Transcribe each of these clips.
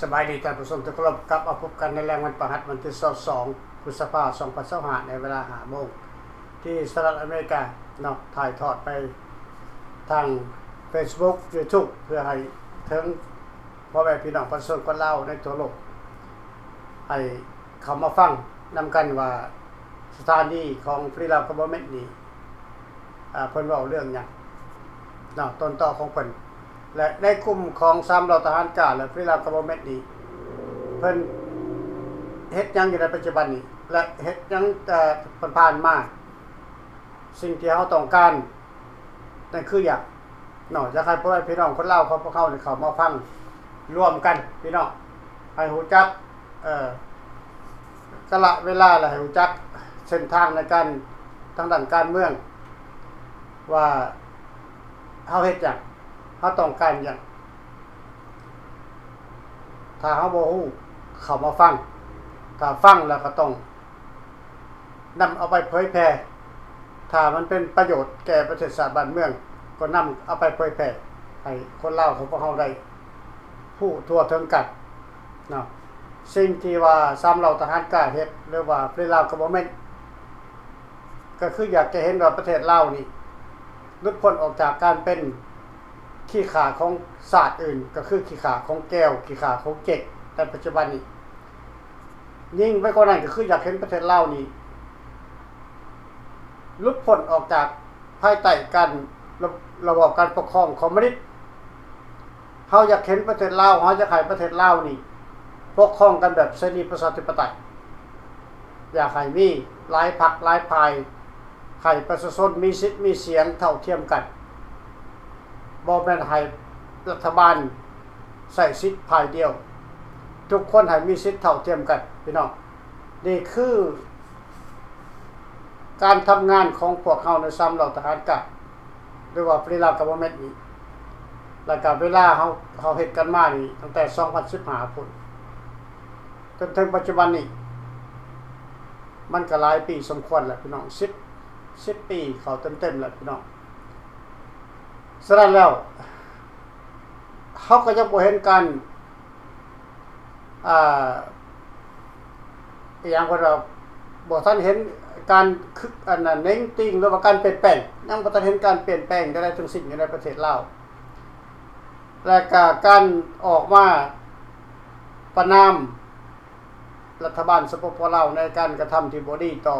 ສະບາຍດີທ່ານຜູ້ຊົມທີ່ເຄົາລົບ, ກັບມາພົບກັນໃນແລງວັນພະຫັດ ວັນທີຊາວສອງ ພຶດສະພາ ສອງພັນຊາວຫ້າ ໃນເວລາຫ້າໂມງ ທີ່ສະຫະລັດອາເມລິກາເນາະ, ຖ່າຍທອດໄປທາງ Facebook YouTube ເພື່ອໃຫ້ເຖິງພໍ່ແມ່ພີ່ນ້ອງປະຊາຊົນຄົນລາວໃນທົ່ວໂລກ ໃຫ້ເຂົ້າມາຟັງນຳກັນວ່າ ສະຖານີຂອງ Free Lao Government ນີ້ ອາ ເພິ່ນເວົ້າເລື່ອງຫຍັງເນາະ, ຕົ້ນຕໍຂອງເພິ່ນ ແລະ ໃນກຸ່ມຂອງສາມເຫຼົ່າທະຫານກ້າ ແລະ Free Lao Government ນີ້ ເພິ່ນເຮັດຫຍັງຢູ່ໃນປັດຈຸບັນນີ້ ແລະ ເຮັດຫຍັງ ເອີ ຜ່ານໆມາ. ສິ່ງທີ່ເຮົາຕ້ອງການນັ້ນຄືຫຍັງເນາະ, ຢາກໃຫ້ພໍ່ແມ່ພີ່ນ້ອງຄົນລາວຂອງພວກເຮົານີ້ເຂົ້າມາຟັງລວມກັນ ພີ່ນ້ອງ ໃຫ້ຮູ້ຈັກ ເອີ ກາລະເວລາ ແລະ ໃຫ້ຮູ້ຈັກເສັ້ນທາງໃນການ ທາງດ້ານການເມືອງ ວ່າເຮົາເຮັດຫຍັງ ເຮົາຕ້ອງການຫຍັງ. ຖ້າເຮົາບໍ່ຮູ້ ເຂົ້າມາຟັງ, ຖ້າຟັງແລ້ວກໍຕ້ອງນຳເອົາໄປເຜີຍແຜ່, ຖ້າມັນເປັນປະໂຫຍດແກ່ປະເທດຊາດບ້ານເມືອງ ກໍນຳເອົາໄປເຜີຍແຜ່ໃຫ້ຄົນລາວຂອງພວກເຮົາໄດ້ຮູ້ທົ່ວເຖິງກັນເນາະ. ສິ່ງທີ່ວ່າສາມເຫຼົ່າທະຫານກ້າເຮັດ ຫຼືວ່າ Free Lao Government ກໍຄືຢາກຈະເຫັນວ່າປະເທດລາວນີ້ ຫຼຸດພົ້ນອອກຈາກການເປັນຂີ້ຂ້າຂອງຊາດອື່ນ, ກໍຄືຂີ້ຂ້າຂອງແກວ, ຂີ້ຂ້າຂອງເຈັກ ໃນປັດຈຸບັນນີ້. ຍິ່ງໄປກວ່ານັ້ນ ກໍຄືຢາກເຫັນປະເທດລາວນີ້ ຫຼຸດພົ້ນອອກຈາກພາຍໃຕ້ການ ລະ ລະບອບການປົກຄອງຄອມມູນິດ. ເຮົາຢາກເຫັນປະເທດລາວ, ເຮົາຢາກໃຫ້ປະເທດລາວນີ້ປົກຄອງກັນແບບເສລີປະຊາທິປະໄຕ, ຢາກໃຫ້ມີຫຼາຍພັກຫຼາຍຝ່າຍ, ໃຫ້ປະຊາຊົນມີສິດມີສຽງເທົ່າທຽມກັນ, ບໍ່ແມ່ນໃຫ້ລັດຖະບານໃຊ້ສິດຝ່າຍດຽວ, ທຸກຄົນໃຫ້ມີສິດເທົ່າທຽມກັນ ພີ່ນ້ອງ. ນີ້ຄືການທຳງານຂອງພວກເຮົາໃນສາມເຫຼົ່າທະຫານກ້າ ຫຼືວ່າ Free Lao Government ນີ້ ແລ້ວກະເວລາເຮົາ ເຮົາເຮັດກັນມານີ້ ຕັ້ງແຕ່ສອງພັນສິບຫ້າພຸ້ນ ຈົນເຖິງປັດຈຸບັນນີ້ ມັນກະຫຼາຍປີສົມຄວນແລ້ວ ພີ່ນ້ອງ, ສິບ ສິບປີເຂົ້າເຕັມໆແລ້ວ ພີ່ນ້ອງ. ສະນັ້ນແລ້ວ ເຮົາກໍຍັງບໍ່ເຫັນການ ອ່າ ອີຫຍັງເພິ່ນວ່າ ບໍ່ທັນເຫັນການຄຶກ ອັນນັ້ນ ເໜັງຕີງ ຫຼືວ່າການປ່ຽນແປງ, ຍັງບໍ່ທັນເຫັນການປ່ຽນແປງໃດໆທັງສິ້ນຢູ່ໃນປະເທດລາວ ແລະກະການອອກມາປະນາມ ລັດຖະບານ ສປປ ລາວ ໃນການກະທຳທີ່ບໍ່ດີຕໍ່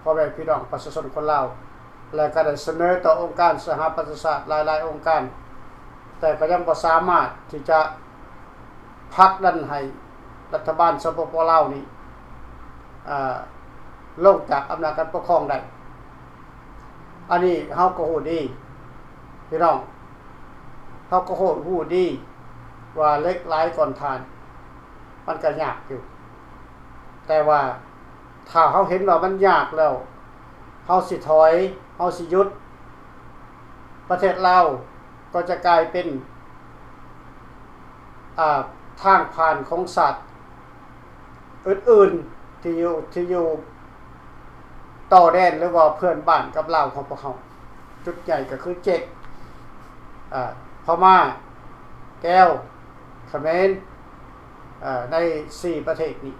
ພໍ່ແມ່ພີ່ນ້ອງປະຊາຊົນຄົນລາວ ແລະກະໄດ້ສະເໜີຕໍ່ອົງການສະຫະປະຊາຊາດຫຼາຍໆອົງການ, ແຕ່ກໍຍັງບໍ່ສາມາດທີ່ຈະຜັກດັນໃຫ້ລັດຖະບານ ສປປ ລາວ ນີ້ ເອີ ລົງຈາກອຳນາດການປົກຄອງໄດ້. ອັນນີ້ເຮົາກໍຮູ້ດີ ພີ່ນ້ອງ, ເຮົາກໍຮູ້ ຮູ້ດີວ່າເຫຼັກຫຼາຍກ້ອນຖ່ານ ມັນກໍຍາກຢູ່, ແຕ່ວ່າຖ້າເຮົາເຫັນວ່າມັນຍາກແລ້ວ ເຮົາຊິຖອຍ ເຮົາຊິຢຸດ, ປະເທດລາວກໍຈະກາຍເປັນ ອ່າ ທາງຜ່ານຂອງຊາດອື່ນໆ ທີ່ຢູ່ ທີ່ຢູ່ຕໍ່ແດນ ຫຼືວ່າເພື່ອນບ້ານກັບລາວຂອງພວກເຮົາ. ຈຸດໃຫຍ່ກໍຄືເຈັກ ອ່າ ພະມ້າ, ແກວ, ຂະເໝນ, ເອີ ໃນສີ່ປະເທດນີ້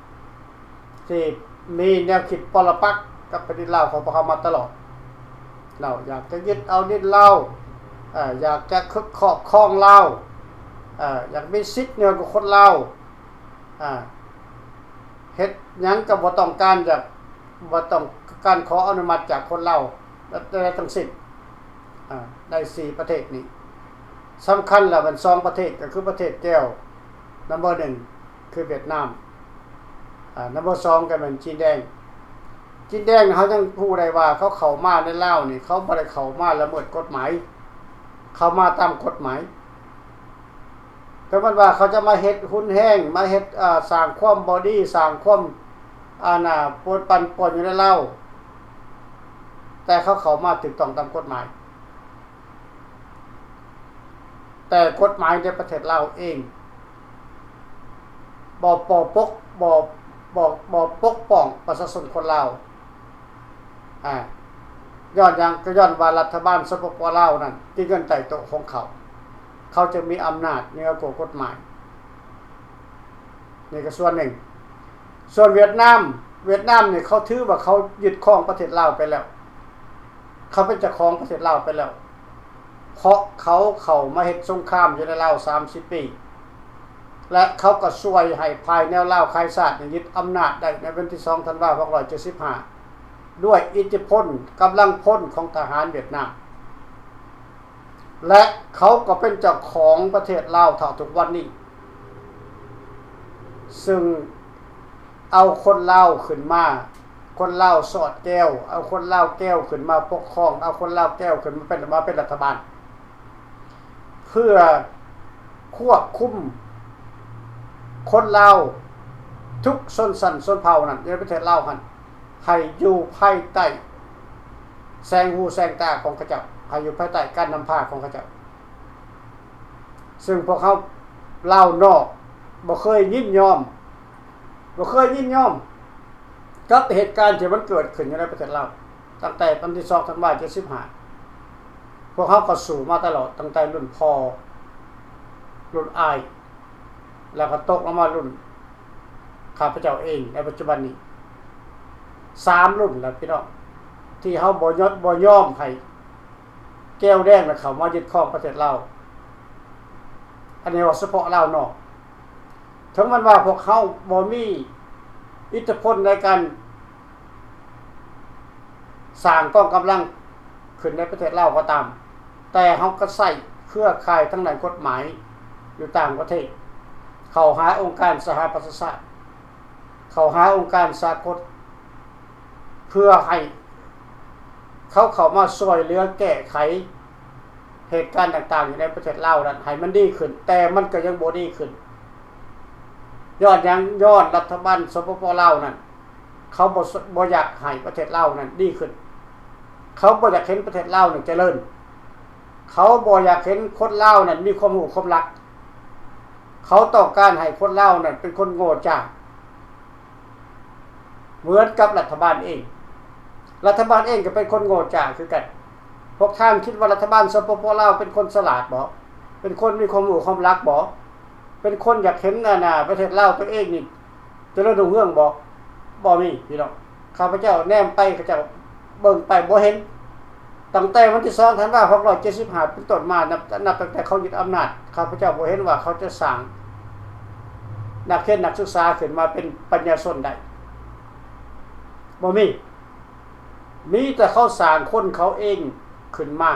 ທີ່ມີແນວຄິດປໍລະປັກກັບແຜ່ນດິນລາວຂອງພວກເຮົາມາຕະຫຼອດ. ລາວຢາກຈະຍຶດເອົາດິນລາວ, ເອີ ຢາກຈະຄອບຄອງລາວ, ເອີ ຢາກມີສິດເໜືອກວ່າຄົນລາວ, ເຮັດຫຍັງກໍບໍ່ຕ້ອງການ ຢາກ ບໍ່ຕ້ອງການຂໍອະນຸມັດຈາກຄົນລາວໃດໆທັງສິ້ນ. ອາ ໃນສີ່ປະເທດນີ້ ສຳຄັນແລ້ວແມ່ນສອງປະເທດ ກໍຄືປະເທດແກ້ວ ນຳເບີໜຶ່ງຄືຫວຽດນາມ, ອາ ນຳເບີສອງກໍແມ່ນຈີນແດງ. ຈີນແດງເຮົາຍັງຮູ້ໄດ້ວ່າ ເຂົາເຂົ້າມາໃນລາວນີ້ ເຂົາບໍ່ໄດ້ເຂົ້າມາລະເມີດກົດໝາຍ, ເຂົ້າມາຕາມກົດໝາຍ. ກໍແມ່ນວ່າເຂົາຈະມາເຮັດຮຸນແຮງ, ມາເຮັດ ເອີ ສ້າງຄວາມບໍ່ດີ, ສ້າງຄວາມ ອັນນ່າ ປົວປັ່ນປ່ວນຢູ່ໃນລາວ, ແຕ່ເຂົາເຂົ້າມາຖືກຕ້ອງຕາມກົດໝາຍ. ແຕ່ກົດໝາຍໃນປະເທດລາວເອງ ບໍ່ ບໍ່ປົກ ບໍ່ ບໍ່ ບໍ່ປົກປ້ອງປະຊາຊົນຄົນລາວ. ອາ ຍ້ອນຫຍັງ? ກໍຍ້ອນວ່າລັດຖະບານ ສປປ ລາວ ນັ້ນ ກິນເງິນໃຕ້ໂຕະຂອງເຂົາ, ເຂົາຈຶ່ງມີອຳນາດເໜືອກວ່າກົດໝາຍ. ນີ້ກໍສ່ວນໜຶ່ງ. ສ່ວນຫວຽດນາມ, ຫວຽດນາມນີ້ເຂົາຖືວ່າເຂົາຍຶດຄອງປະເທດລາວໄປແລ້ວ, ເຂົາເປັນເຈົ້າຂອງປະເທດລາວໄປແລ້ວ ເພາະເຂົາເຂົ້າມາເຮັດສົງຄາມຢູ່ໃນລາວສາມສິບປີ ແລະ ເຂົາກໍຊ່ວຍໃຫ້ຝ່າຍແນວລາວຂາຍຊາດນີ້ຍຶດອຳນາດໄດ້ໃນວັນທີສອງທັນວາ ສອງພັນຫ້າຮ້ອຍເຈັດສິບຫ້າ ດ້ວຍອິດທິພົນກຳລັງພົນຂອງທະຫານຫວຽດນາມ ແລະ ເຂົາກໍເປັນເຈົ້າຂອງປະເທດລາວເທົ່າທຸກວັນນີ້. ຊຶ່ງເອົາຄົນລາວຂຶ້ນມາ, ຄົນລາວສອດແກ້ວ, ເອົາຄົນລາວແກ້ວຂຶ້ນມາປົກຄອງ, ເອົາຄົນລາວແກ້ວຂຶ້ນມາເປັນ, ມາເປັນລັດຖະບານ ເພື່ອຄວບຄຸມຄົນລາວທຸກຊົນຊັ້ນຊົນເຜົ່ານັ້ນ ຢູ່ໃນປະເທດລາວຫັ້ນ ໃຫ້ຢູ່ພາຍໃຕ້ແສງຫູແສງຕາຂອງເຂົາເຈົ້າ, ໃຫ້ຢູ່ພາຍໃຕ້ການນຳພາຂອງເຂົາເຈົ້າ. ຊຶ່ງພວກເຮົາລາວນອກບໍ່ເຄີຍຍິນຍອມ, ບໍ່ເຄີຍຍິນຍອມກັບເຫດການທີ່ມັນເກີດຂຶ້ນຢູ່ໃນປະເທດລາວ ຕັ້ງແຕ່ວັນທີສອງທັນວາ ເຈັດສິບຫ້າ. ພວກເຮົາກໍສູ້ມາຕະຫຼອດ, ຕັ້ງແຕ່ລຸ້ນພໍ່, ລຸ້ນອ້າຍ, ແລ້ວກໍຕົກລົງມາລຸ້ນຂ້າພະເຈົ້າເອງໃນປັດຈຸບັນນີ້ ສາມລຸ້ນແລ້ວພີ່ນ້ອງ ທີ່ເຮົາບໍ່ຍອມ, ບໍ່ຍອມໃຫ້ແກ້ວແດງນະເຂົ້າມາຍຶດຄອງປະເທດລາວ. ອັນນີ້ເວົ້າສະເພາະລາວນອກ. ເຖິງແມ່ນວ່າພວກເຮົາບໍ່ມີອິດທິພົນໃນການ ສ້າງກອງກຳລັງຂຶ້ນໃນປະເທດລາວກໍຕາມ, ແຕ່ເຮົາກໍໃຊ້ເຄືອຂ່າຍທາງດ້ານກົດໝາຍຢູ່ຕ່າງປະເທດ ເຂົ້າຫາອົງການສະຫະປະຊາຊາດ, ເຂົ້າຫາອົງການສາກົນ ເພື່ອໃຫ້ເຂົາເຂົ້າມາຊ່ວຍເຫຼືອແກ້ໄຂເຫດການຕ່າງໆຢູ່ໃນປະເທດລາວນັ້ນໃຫ້ມັນດີຂຶ້ນ, ແຕ່ມັນກໍຍັງບໍ່ດີຂຶ້ນ. ຍ້ອນຫຍັງ? ຍ້ອນລັດຖະບານ ສປປ ລາວນັ້ນ ເຂົາບໍ່ ບໍ່ຢາກໃຫ້ປະເທດລາວນັ້ນດີຂຶ້ນ. ເຂົາບໍ່ຢາກເຫັນປະເທດລາວນັ້ນຈະເລີນ. ເຂົາບໍ່ຢາກເຫັນຄົນລາວນັ້ນມີຄວາມຮູ້ຄວາມລັກ. ເຂົາຕ້ອງການໃຫ້ຄົນລາວນັ້ນເປັນຄົນໂງ່ຈ້າ ເໝືອນກັບລັດຖະບານເອງ. ລັດຖະບານເອງກໍເປັນຄົນໂງ່ຈ້າຄືກັນ. ພວກທ່ານຄິດວ່າລັດຖະບານ ສປປ ລາວ ເປັນຄົນສະຫຼາດບໍ? ເປັນຄົນມີຄວາມຮູ້ຄວາມລັກບໍ? ເປັນຄົນຢາກເຫັນໜ້າ ໜ້າປະເທດລາວຕົວເອງນີ້ຈະເລີນຮຸ່ງເຮືອງບໍ? ບໍ່ມີພີ່ນ້ອງ. ຂ້າພະເຈົ້າແນມໄປ ຂ້າພະເຈົ້າເບິ່ງໄປບໍ່ເຫັນ. ຕັ້ງແຕ່ວັນທີສອງທັນວາ ຫົກຮ້ອຍເຈັດສິບຫ້າ ເປັນຕົ້ນມາ, ນັບ, ນັບຕັ້ງແຕ່ເຂົາຍຶດອຳນາດ, ຂ້າພະເຈົ້າບໍ່ເຫັນວ່າເຂົາຈະສ້າງນັກຮຽນນັກສຶກສາຂຶ້ນມາເປັນປັນຍາຊົນໄດ້. ບໍ່ມີ. ມີແຕ່ເຂົາສ້າງຄົນເຂົາເອງຂຶ້ນມາ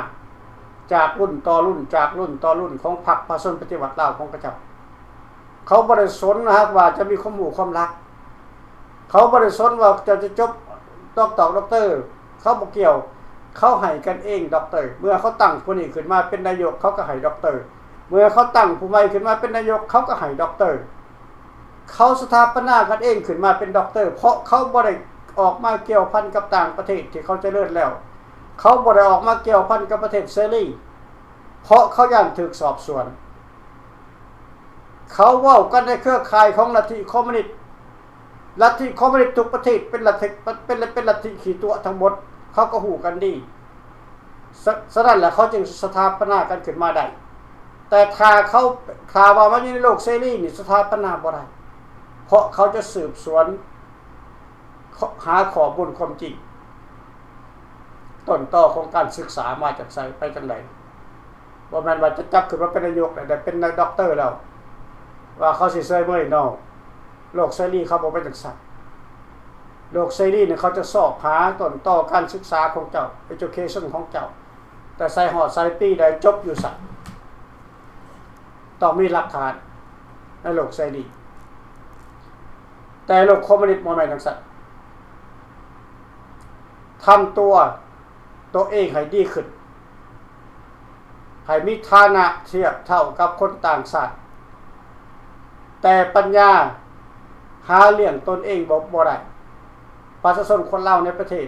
ຈາກລຸ້ນຕໍ່ລຸ້ນ, ຈາກລຸ້ນຕໍ່ລຸ້ນຂອງພັກປະຊາຊົນປະຕິວັດລາວຂອງເຂົາເຈົ້າ. ເຂົາບໍ່ໄດ້ສົນຫາກວ່າຈະມີຄວາມຮູ້ຄວາມລັກ. ເຂົາບໍ່ໄດ້ສົນວ່າເຈົ້າຈະຈົບ ດອກເຕີ ເຂົາບໍ່ກ່ຽວ. ເຂົາໃຫ້ກັນເອງ ດອກເຕີ. ເມື່ອເຂົາຕັ້ງຜູ້ນີ້ຂຶ້ນມາເປັນນາຍົກ ເຂົາກໍໃຫ້ ດອກເຕີ. ເມື່ອເຂົາຕັ້ງຜູ້ໃໝ່ຂຶ້ນມາເປັນນາຍົກ ເຂົາກໍໃຫ້ ດອກເຕີ. ເຂົາສະຖາປະນາກັນເອງຂຶ້ນມາເປັນ ດອກເຕີ ເພາະເຂົາບໍ່ໄດ້ອອກມາກ່ຽວພັນກັບຕ່າງປະເທດທີ່ເຂົາຈະເລີນແລ້ວ. ເຂົາບໍ່ໄດ້ອອກມາກ່ຽວພັນກັບປະເທດເສລີ ເພາະເຂົາຢ້ານຖືກສອບສວນ. ເຂົາເວົ້າກັນໃນເຄືອຂ່າຍຂອງລັດທິຄອມມູນິດ. ລັດທິຄອມມູນິດທຸກປະເທດເປັນລັດທິ ເປັນ ເປັນລັດທິຂີ້ຕົວະທັງໝົດ, ເຂົາກໍຮູ້ກັນດີ. ສະ ສະນັ້ນລະເຂົາຈຶ່ງສະຖາປະນາກັນຂຶ້ນມາໄດ້. ແຕ່ຖ້າເຂົາ ຖ້າວ່າມາຢູ່ໃນໂລກເສລີນີ້ ສະຖາປະນາບໍ່ໄດ້, ເພາະເຂົາຈະສືບສວນ ຫາຂໍ້ມູນຄວາມຈິງ ຕົ້ນຕໍຂອງການສຶກສາມາຈາກໃສ ໄປຈັ່ງໃດ. ບໍ່ແມ່ນວ່າຈະຈັບຂຶ້ນມາເປັນນາຍົກແລ້ວ ໄດ້ເປັນ ດັອກເຕີ ແລ້ວ ວ່າເຂົາຊິເຊີຍເມີຍ. No. ໂລກເສລີເຂົາບໍ່ເປັນຈັ່ງຊັ້ນ. ໂລກເສລີນີ້ເຂົາຈະຊອກຫາຕົ້ນຕໍການສຶກສາຂອງເຈົ້າ, ເອເຈີເຄຊັນຂອງເຈົ້າ, ແຕ່ໃສ່ຮອດໃສ່ປີໃດ, ຈົບຢູ່ໃສ, ຕ້ອງມີຫຼັກຖານໃນໂລກເສລີ. ແຕ່ໂລກຄອມມູນິດບໍ່ແມ່ນຈັ່ງຊັ້ນ. ທຳຕົວ ຕົວເອງໃຫ້ດີຂຶ້ນ, ໃຫ້ມີຖານະທຽບເທົ່າກັບຄົນຕ່າງຊາດ, ແຕ່ປັນຍາຫາລ້ຽງຕົນເອງບໍ່ ບໍ່ໄດ້. ປະຊາຊົນຄົນລາວໃນປະເທດ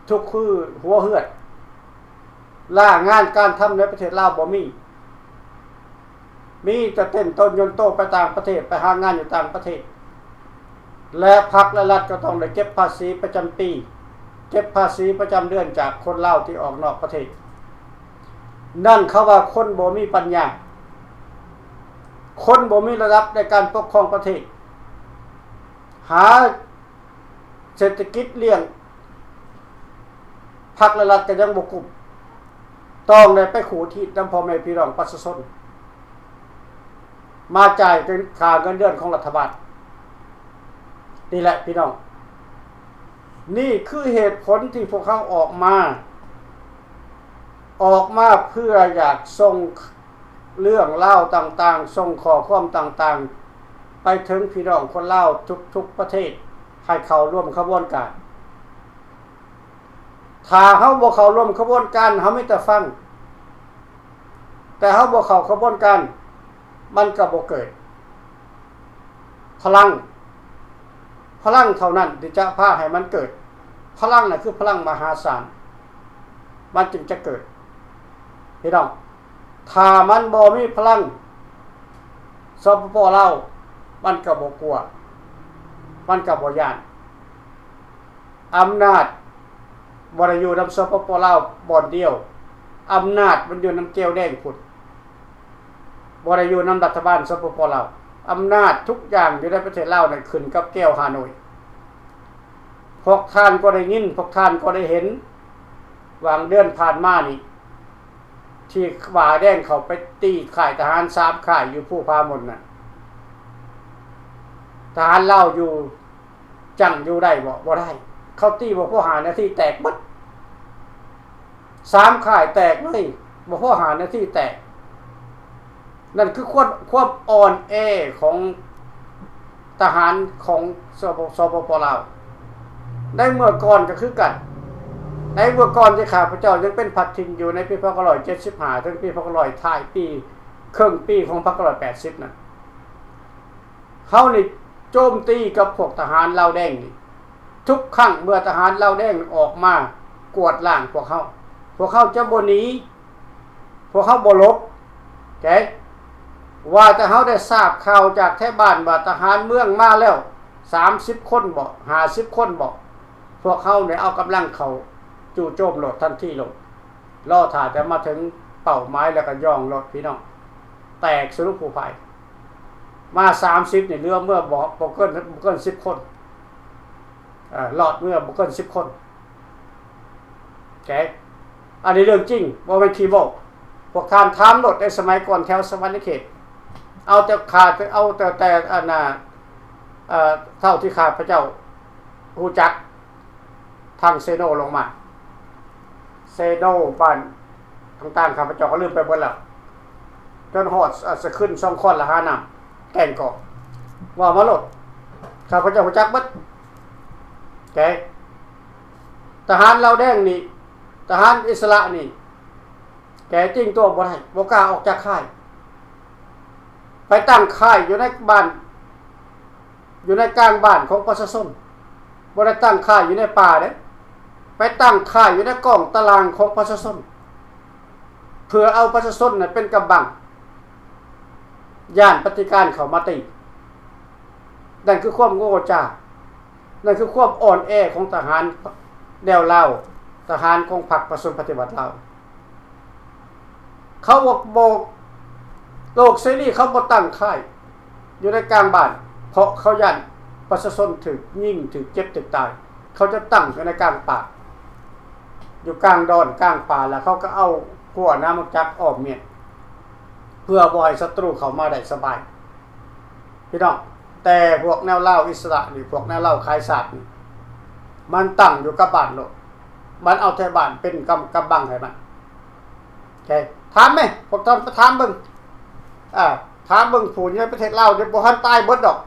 ທຸກຄືຫົວເຮືອດ, ລາງານການທຳໃນປະເທດລາວບໍ່ມີ. ມີແຕ່ເຕັ້ນຕົນຍົນໂຕໄປຕ່າງປະເທດ, ໄປຫາງານຢູ່ຕ່າງປະເທດ ແລະ ພັກ ແລະ ລັດກໍຕ້ອງໄດ້ເກັບພາສີປະຈຳປີ, ເກັບພາສີປະຈຳເດືອນຈາກຄົນລາວທີ່ອອກນອກປະເທດ. ນັ້ນເຂົາວ່າຄົນບໍ່ມີປັນຍາ, ຄົນບໍ່ມີລະດັບໃນການປົກຄອງປະເທດ ຫາເສດຖະກິດລ້ຽງພັກ ແລະ ລັດກໍຍັງບໍ່ກຸ້ມ, ຕ້ອງໄດ້ໄປຂູດຮີດນຳພໍ່ແມ່ພີ່ນ້ອງປະຊາຊົນ ມາຈ່າຍເປັນຄ່າເງິນເດືອນຂອງລັດຖະບານ. ນີ້ແຫຼະພີ່ນ້ອງ, ນີ້ຄືເຫດຜົນທີ່ພວກເຮົາອອກມາ, ອອກມາເພື່ອຢາກສົ່ງເລື່ອງລາວຕ່າງໆ, ສົ່ງຂໍ້ຄວາມຕ່າງໆ ໄປເຖິງພີ່ນ້ອງຄົນລາວທຸກໆປະເທດ ໃຫ້ເຂົ້າຮ່ວມຂະບວນການ. ຖ້າເຮົາບໍ່ເຂົ້າຮ່ວມຂະບວນການ, ເຮົາມີແຕ່ຟັງ, ແຕ່ເຮົາບໍ່ເຂົ້າຂະບວນການ, ມັນກໍບໍ່ເກີດພະລັງ. ພະລັງເທົ່ານັ້ນທີ່ຈະພາໃຫ້ມັນເກີດ. ພະລັງນັ້ນຄືພະລັງມະຫາສານ, ມັນຈຶ່ງຈະເກີດ. ພີ່ນ້ອງ, ຖ້າມັນບໍ່ມີພະລັງ, ສປປ ລາວ ມັນກໍບໍ່ກົວ, ມັນກໍບໍ່ຢ້ານ. ອຳນາດບໍ່ໄດ້ຢູ່ນຳ ສປປ ລາວ ບ່ອນດຽວ, ອຳນາດມັນຢູ່ນຳແກວແດງພຸ້ນ, ບໍ່ໄດ້ຢູ່ນຳລັດຖະບານ ສປປ ລາວ. ອຳນາດທຸກຢ່າງຢູ່ໃນປະເທດລາວນັ້ນຂຶ້ນກັບແກວຮ່າໂນ້ຍ. ພວກທ່ານກໍໄດ້ຍິນ, ພວກທ່ານກໍໄດ້ເຫັນ, ຫວ່າງເດືອນຜ່ານມານີ້ ທີ່ບ່າແດງເຂົ້າໄປຕີຄ້າຍທະຫານສາມຄ້າຍຢູ່ພູຜາມົນນັ້ນ, ທະຫານລາວຢູ່ ຈັ່ງຢູ່ໄດ້ບໍ່? ບໍ່ໄດ້. ເຂົາຕີບໍ່ພໍຫ້ານາທີແຕກເບິດ. ສາມຄ້າຍແຕກເລີຍ, ບໍ່ພໍຫ້ານາທີແຕກ. ນັ້ນຄືຄວາມ, ຄວາມອ່ອນແອຂອງທະຫານຂອງ ສປ, ສປປ ລາວ. ໃນເມື່ອກ່ອນກໍຄືກັນ. ໃນເມື່ອກ່ອນທີ່ຂ້າພະເຈົ້າຍັງເປັນພັດຖິ່ນຢູ່ໃນປີພັນເກົ້າຮ້ອຍເຈັດສິບຫ້າ ເຖິງປີພັນເກົ້າຮ້ອຍ ທ້າຍປີ, ເຄິ່ງປີຂອງພັນເກົ້າຮ້ອຍແປດສິບນັ້ນ, ເຮົານີ້ໂຈມຕີກັບພວກທະຫານລາວແດງນີ້ ທຸກຄັ້ງເມື່ອທະຫານລາວແດງອອກມາກວາດລ້າງພວກເຮົາ, ພວກເຮົາຈະບໍ່ໜີ, ພວກເຮົາບໍ່ຫຼົບ. ແກ ວ່າແຕ່ເຮົາໄດ້ຊາບຂ່າວຈາກໄທບ້ານວ່າທະຫານເມືອງມາແລ້ວສາມສິບຄົນບໍ, ຫ້າສິບຄົນບໍ, ພວກເຮົານີ້ເອົາກຳລັງເຂົ້າຈູ່ໂຈມໂລດທັນທີໂລດ. ລໍຖ້າແຕ່ມາເຖິງເປົ້າໝາຍແລ້ວກໍຍ່ອງໂລດພີ່ນ້ອງ, ແຕກສະຫຼຸບຜູ້ພາຍ. ມາສາມສິບນີ້ເຫຼືອເມືອບໍ່, ບໍ່ເກີນ, ບໍ່ເກີນສິບຄົນ, ເອີ, ລອດເມືອບໍ່ເກີນສິບຄົນ. ແກ ອັນນີ້ເລື່ອງຈິງ, ບໍ່ແມ່ນຂີ້ເວົ້າ. ພວກທ່ານຖາມໂລດ, ໃນສະໄໝກ່ອນແຖວສະຫວັນນະເຂດ, ເອົາແຕ່ຂ້າ, ເອົາແຕ່, ແຕ່ອັນນ່າ, ເອີ, ເທົ່າທີ່ຂ້າພະເຈົ້າຮູ້ຈັກ. ທາງເຊໂນລົງມາ, ເຊໂນ ບ້ານຕ່າງໆ ຂ້າພະເຈົ້າກໍລືມໄປເບິດແລ້ວ, ຈົນຮອດ ອາ ສະຂຶ້ນ ຊ່ອງຄອນ ລະຫານ້ຳ ແກ່ງກອກ, ເວົ້າມາໂລດ, ຂ້າພະເຈົ້າຮູ້ຈັກເບິດ. ແກ ທະຫານລາວແດງນີ້, ທະຫານອິດສະຫຼະນີ້ ແກຈິງຕົວບໍ່ໄດ້, ບໍ່ກ້າອອກຈາກຄ້າຍ, ໄປຕັ້ງຄ້າຍຢູ່ໃນບ້ານ ຢູ່ໃນກາງບ້ານຂອງປະຊາຊົນ, ບໍ່ໄດ້ຕັ້ງຄ້າຍຢູ່ໃນປ່າເດ້, ໄປຕັ້ງຄ້າຍຢູ່ໃນກ້ອງຕາລ່າງຂອງປະຊາຊົນ ເພື່ອເອົາປະຊາຊົນນັ້ນເປັນກຳບັງ, ຢ້ານປະຕິການເຂົ້າມາຕີ. ນັ້ນຄືຄວາມໂງ່ຈ້າ, ນັ້ນຄືຄວາມອ່ອນແອຂອງທະຫານແນວລາວ, ທະຫານຂອງພັກປະຊາຊົນປະຕິວັດລາວ. ເຂົາບໍ່, ບໍ່, ໂລກເສລີເຂົາບໍ່ຕັ້ງຄ້າຍຢູ່ໃນກາງບ້ານ, ເພາະເຂົາຢ້ານປະຊາຊົນຖືກຍິງ, ຖືກເຈັບ, ຖືກຕາຍ. ເຂົາຈະຕັ້ງຢູ່ໃນກາງປ່າ, ຢູ່ກາງດອນ, ກາງປ່າ, ແລ້ວເຂົາກໍເອົາຂົວນ້ຳມັກຈັກອ້ອມມ້ຽນ ເພື່ອບໍ່ໃຫ້ສັດຕູເຂົ້າມາໄດ້ສະບາຍ. ພີ່ນ້ອງ, ແຕ່ພວກແນວລາວອິດສະຫຼະນີ້, ພວກແນວລາວຂາຍຊາດນີ້, ມັນຕັ້ງຢູ່ກັບບ້ານໂລດ, ມັນເອົາແຕ່ບ້ານເປັນກຳ, ກຳບັງໃຫ້ມັນ. ໂອເຄ, ຖາມແມ, ພວກທ່ານໄປຖາມເບິ່ງ, ເອີ, ຖາມເບິ່ງຜູ້ຢູ່ໃນປະເທດລາວນີ້, ບໍ່ທັນຕາຍເບິດດອກ.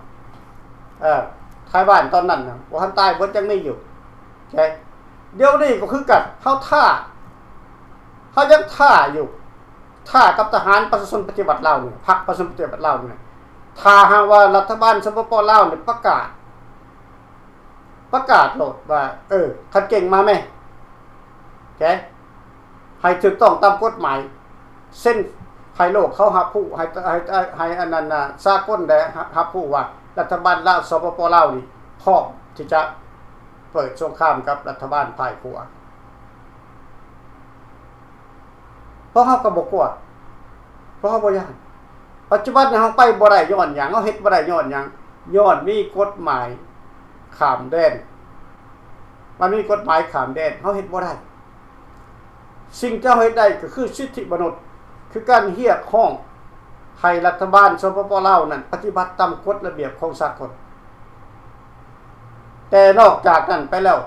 ເອີ, ໄທບ້ານຕອນນັ້ນນະ, ບໍ່ທັນຕາຍເບິດ, ຍັງມີຢູ່. ໂອເຄ, ດຽວນີ້ກໍຄືກັນ, ເຮົາທ້າ, ເຮົາຍັງທ້າຢູ່. ຖ້າກັບທະຫານປະຊາຊົນປະຕິວັດລາວນີ້, ພັກປະຊາຊົນປະຕິວັດລາວນີ້, ຖ້າຫາກວ່າລັດຖະບານ ສປປ ລາວນີ້ ປະກາດ, ປະກາດໂລດວ່າ, ເອີ, ຄັນເກັ່ງມາແມ້, ແກ, ໃຫ້ຖືກຕ້ອງຕາມກົດໝາຍ, ເຊັນໃຫ້ໂລກເຂົາຮັບຮູ້, ໃຫ້, ໃຫ້, ໃຫ້, ໃຫ້ອັນນັ້ນນະ, ສາກົນໄດ້ຮັບ, ຮັບຮູ້ວ່າລັດຖະບານລາວ, ສປປ ລາວນີ້ ພ້ອມທີ່ຈະເປີດສົງຄາມກັບລັດຖະບານຝ່າຍຂົວ. ພວກເຮົາກໍບໍ່ກົວ, ພວກເຮົາບໍ່ຢ້ານ, ເພ ປັດຈຸບັນນີ້ເຮົາໄປບໍ່ໄດ້ຍ້ອນຫຍັງ? ເຮົາເຮັດບໍ່ໄດ້ຍ້ອນຫຍັງ? ຍ້ອນມີກົດໝາຍຂ້າມແດນ. ມັນມີກົດໝາຍຂ້າມແດນ, ເຮົາເຮັດບໍ່ໄດ້. ສິ່ງທີ່ເຮົາເຮັດໄດ້ກໍຄືສິດທິມະນຸດ, ຄືການຮຽກຮ້ອງໃຫ້ລັດຖະບານ ສປປ ລາວ ນັ້ນປະຕິບັດຕາມກົດລະບຽບຂອງສາກົນ. ແຕ່ນອກຈາກນັ້ນໄປແລ້ວ,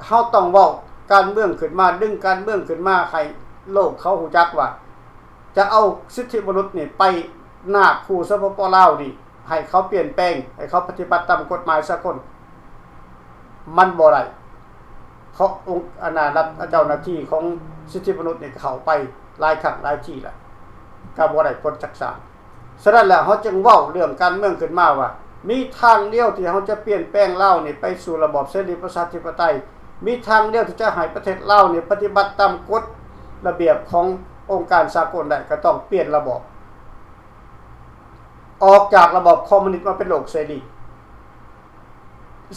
ເຮົາຕ້ອງເວົ້າການເມືອງຂຶ້ນມາ, ດຶງການເມືອງຂຶ້ນມາໃຫ້ໂລກເຂົາຮູ້ຈັກວ່າ ຈະເອົາສິດທິມະນຸດນີ້ໄປນາບຂູ່ ສປປ ລາວ ນີ້ ໃຫ້ເຂົາປ່ຽນແປງ, ໃຫ້ເຂົາປະຕິບັດຕາມກົດໝາຍສາກົນ, ມັນບໍ່ໄດ້. ເພາະອົງ ອັນນ່າ ລັດ ເຈົ້າໜ້າທີ່ຂອງສິດທິມະນຸດນີ້ເຂົ້າໄປຫຼາຍຄັ້ງຫຼາຍທີແລ້ວ, ກໍບໍ່ໄດ້ຜົນຈັກສານ. ສະນັ້ນແຫຼະ ເຮົາຈຶ່ງເວົ້າເລື່ອງການເມືອງຂຶ້ນມາວ່າ ມີທາງດຽວທີ່ເຮົາຈະປ່ຽນແປງລາວນີ້ໄປສູ່ລະບອບເສລີປະຊາທິປະໄຕ, ມີທາງດຽວທີ່ຈະໃຫ້ປະເທດລາວນີ້ປະຕິບັດຕາມກົດລະບຽບຂອງອົງການສາກົນໄດ້, ກໍຕ້ອງປ່ຽນລະບອບ ອອກຈາກລະບອບຄອມມູນິດມາເປັນໂລກເສລີ.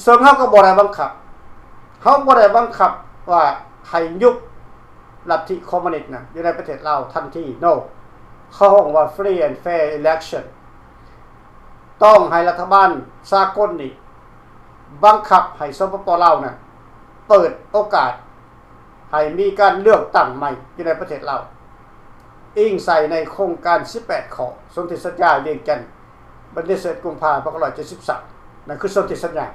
ເຊິ່ງເຮົາກໍບໍ່ໄດ້ບັງຄັບ, ເຮົາບໍ່ໄດ້ບັງຄັບວ່າໃຫ້ຍຸບລັດທິຄອມມູນິດນະ ຢູ່ໃນປະເທດລາວທັນທີ, no. ເຂົາຮ້ອງວ່າ free and fair election. ຕ້ອງໃຫ້ລັດຖະບານສາກົນນີ້ບັງຄັບໃຫ້ ສປປ ລາວ ນັ້ນເປີດໂອກາດ ໃຫ້ມີການເລືອກຕັ້ງໃໝ່ຢູ່ໃນປະເທດລາວ, ອີງໃສ່ໃນໂຄງການສິບແປດຂໍ້ ສົນທິສັນຍາວຽງຈັນ ວັນທີສິບເອັດ ກຸມພາ ພັນເກົ້າຮ້ອຍເຈັດສິບສາມ. ນັ້ນຄືສົນທິສັນຍາ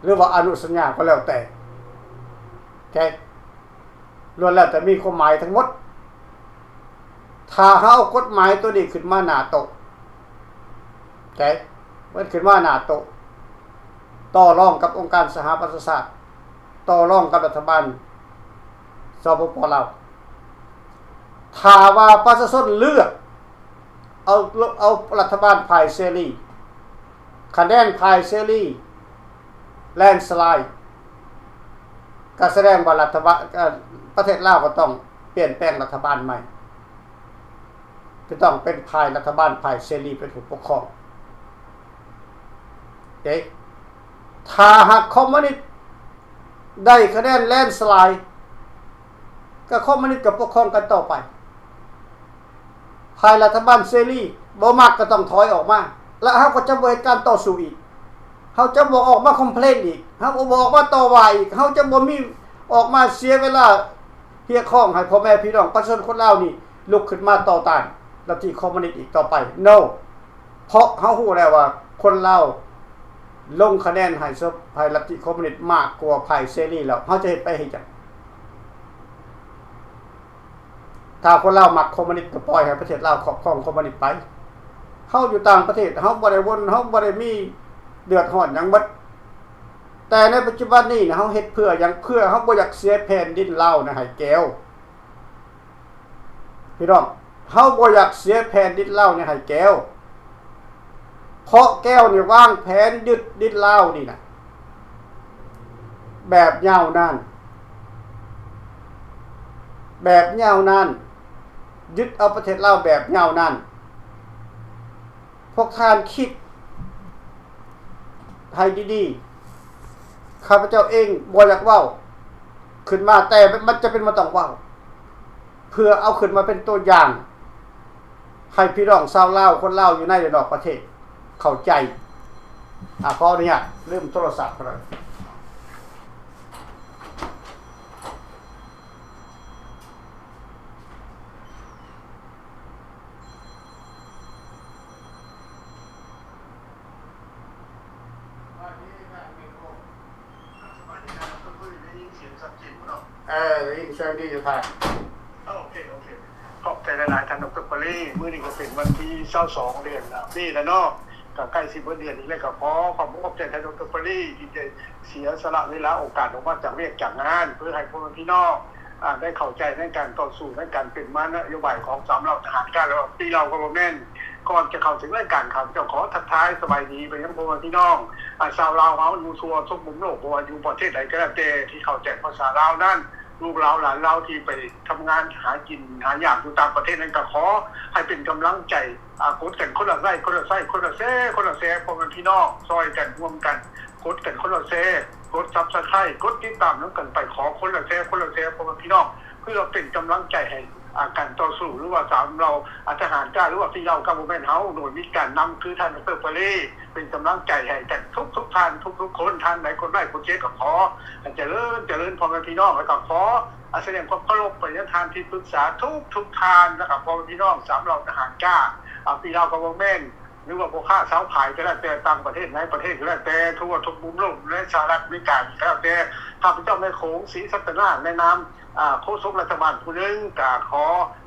ຫຼືວ່າອະນຸສັນຍາກໍແລ້ວແຕ່, ແຕ່ ລ້ວນແລ້ວແຕ່ມີຄວາມໝາຍທັງໝົດ. ຖ້າເຮົາເອົາກົດໝາຍໂຕນີ້ຂຶ້ນມາໜ້າໂຕະ, ແຕ່ ເອົາຂຶ້ນມາໜ້າໂຕະ, ຕໍ່ລອງກັບອົງການສະຫະປະຊາຊາດ, ຕໍ່ລອງກັບລັດຖະບານ ສປປ ລາວ. ຖ້າວ່າປະຊາຊົນເລືອກເອົາ ເອົາລັດຖະບານຝ່າຍເສລີ, ຄະແນນຝ່າຍເສລີ ແລນສະໄລ, ກໍສະແດງວ່າລັດຖະບານ ເອີ ປະເທດລາວກໍຕ້ອງປ່ຽນແປງລັດຖະບານໃໝ່. ຈະຕ້ອງເປັນຝ່າຍລັດຖະບານ ຝ່າຍເສລີເປັນຜູ້ປົກຄອງ. ເດ້ ຖ້າຫາກຄອມມູນິດໄດ້ຄະແນນແລນສະໄລ, ກໍຄອມມູນິດກໍປົກຄອງກັນຕໍ່ໄປ. ຝ່າຍລັດຖະບານເສລີບໍ່ມັກກໍຕ້ອງຖອຍອອກມາ, ແລະ ເຮົາກໍຈະບໍ່ເຮັດການຕໍ່ສູ້ອີກ. ເຮົາຈະບໍ່ອອກມາຄອມເພລນອີກ, ເຮົາບໍ່ອອກມາຕໍ່ວ່າອີກ, ເຮົາຈະບໍ່ມີອອກມາເສຍເວລາຮຽກຮ້ອງໃຫ້ພໍ່ແມ່ພີ່ນ້ອງປະຊາຊົນຄົນລາວນີ້ລຸກຂຶ້ນມາຕໍ່ຕ້ານລັດທິຄອມມູນິດອີກຕໍ່ໄປ. No. ເພາະເຮົາຮູ້ແລ້ວວ່າຄົນລາວລົງຄະແນນໃຫ້ສະ ໃຫ້ລັດທິຄອມມູນິດມາກກວ່າຝ່າຍເສລີແລ້ວ, ເຮົາຈະເຮັດໄປເຮັດຫຍັງ? ຖ້າຄົນລາວມັກຄອມມູນິດ ກໍປ່ອຍໃຫ້ປະເທດລາວຄອບຄອງຄອມມູນິດໄປ. ເຮົາຢູ່ຕ່າງປະເທດ, ເຮົາບໍ່ໄດ້ວົນ, ເຮົາບໍ່ໄດ້ມີເດືອດຮ້ອນຫຍັງໝົດ. ແຕ່ໃນປັດຈຸບັນນີ້ນະ ເຮົາເຮັດເພື່ອຫຍັງ? ເພື່ອເຮົາບໍ່ຢາກເສຍແຜ່ນດິນລາວນະໃຫ້ແກວ. ພີ່ນ້ອງ, ເຮົາບໍ່ຢາກເສຍແຜ່ນດິນລາວນີ້ໃຫ້ແກວ, ເພາະແກວນີ້ວາງແຜນຍຶດດິນລາວນີ້ນະ ແບບຍາວນານ, ແບບຍາວນານ, ຍຶດເອົາປະເທດລາວແບບຍາວນານ. ພວກທ່ານຄິດໃຫ້ດີໆ, ຂ້າພະເຈົ້າເອງບໍ່ຢາກເວົ້າຂຶ້ນມາ, ແຕ່ມັນຈຳເປັນວ່າຕ້ອງເວົ້າ ເພື່ອເອົາຂຶ້ນມາເປັນຕົວຢ່າງ ໃຫ້ພີ່ນ້ອງຊາວລາວ, ຄົນລາວຢູ່ໃນ ແລະ ນອກປະເທດເຂົ້າໃຈ. ອາ, ຂໍອະນຸຍາດລືມໂທລະສັບເທົ່ານັ້ນ. ເອີ ໄດ້ຍິນສຽງດີຢູ່ທ່ານ. ໂອເຄ ໂອເຄ ຂອບໃຈຫຼາຍໆ ທ່ານ ດຣ ປະລີ. ມື້ນີ້ກໍເປັນວັນທີຊາວສອງ ເດືອນເມ ແລ້ວເນາະ, ກໍໃກ້ຊິເບິດເດືອນອີກແລ້ວ, ກໍຂໍຂອບອົກຂອບໃຈທ່ານ ດຣ ປະລີ ທີ່ໄດ້ເສຍສະຫຼະເວລາໂອກາດອອກມາຈາກວຽກຈາກງານ ເພື່ອໃຫ້ພໍ່ແມ່ພີ່ນ້ອງ ອາ ໄດ້ເຂົ້າໃຈໃນການຕໍ່ສູ້ ໃນການເປັນມານະໂຍບາຍຂອງສາມເຫຼົ່າທະຫານການ ແລະ ສີ່ເຫຼົ່າກໍບໍ່ແມ່ນ. ກ່ອນຈະເຂົ້າເຖິງລາຍການ ຂ້າພະເຈົ້າຂໍທັກທາຍສະບາຍດີໄປຍັງພໍ່ແມ່ພີ່ນ້ອງ ອາ ຊາວລາວເຮົາຢູ່ທົ່ວທຸກມຸມໂລກ, ບໍ່ວ່າຢູ່ປະເທດໃດກໍແລ້ວແຕ່ ທີ່ເຂົ້າໃຈພາສາລາວນັ້ນ, ລູກລາວຫຼານລາວທີ່ໄປທຳງານຫາກິນຫາຢາກຢູ່ຕ່າງປະເທດນັ້ນ ກໍຂໍໃຫ້ເປັນກຳລັງໃຈ, ອາ ກົດກັນຄົນລະໄລ້ ຄົນລະໄຊ້ ຄົນລະແຊ ຄົນລະແຊ ພໍ່ແມ່ພີ່ນ້ອງ ຊ່ອຍກັນຮ່ວມກັນ ກົດກັນຄົນລະແຊ ກົດ Subscribe ກົດຕິດຕາມນຳກັນໄປ, ຂໍຄົນລະແຊ ຄົນລະແຊ ພໍ່ແມ່ພີ່ນ້ອງ ເພື່ອເປັນກຳລັງໃຈໃຫ້ ອ່າ ການຕໍ່ສູ້ ຫຼືວ່າສາມເຫຼົ່າ ອ່າ ທະຫານກ້າ ຫຼືວ່າສີ່ເຫຼົ່າ Government ເຮົາ ໂດຍມີການນຳຄືທ່ານ ດຣ. ປາລີ ເປັນກຳລັງໃຈໃຫ້ກັນທຸກໆທ່ານ ທຸກໆຄົນ. ທ່ານໃດກົດໄລກົດແຊ ກໍຂໍໃຫ້ຈະເລີນ ຈະເລີນ ພໍ່ແມ່ພີ່ນ້ອງ ແລ້ວກໍຂໍ ອ່າ ສະແດງຄວາມເຄົາລົບໄປຍັງທ່ານທີ່ປຶກສາທຸກໆທ່ານ ແລ້ວກໍພໍ່ແມ່ພີ່ນ້ອງສາມເຫຼົ່າທະຫານກ້າ ອ່າ ສີ່ເຫຼົ່າ Government ຫຼືວ່າພໍ່ຄ້າຊາວຂາຍກໍແລ້ວແຕ່ ຕ່າງປະເທດໃນປະເທດກໍແລ້ວແຕ່ ທົ່ວທຸກມຸມໂລກ ໃນສະຫະລັດອາເມລິກາກໍແລ້ວແຕ່ ຂ້າພະເຈົ້ານາຍໂຂງ ສີສັດຕະນາ ໃນນາມ ອ່າ ໂຄສົກລັດຖະບານຜູ້ໜຶ່ງ ກໍຂໍ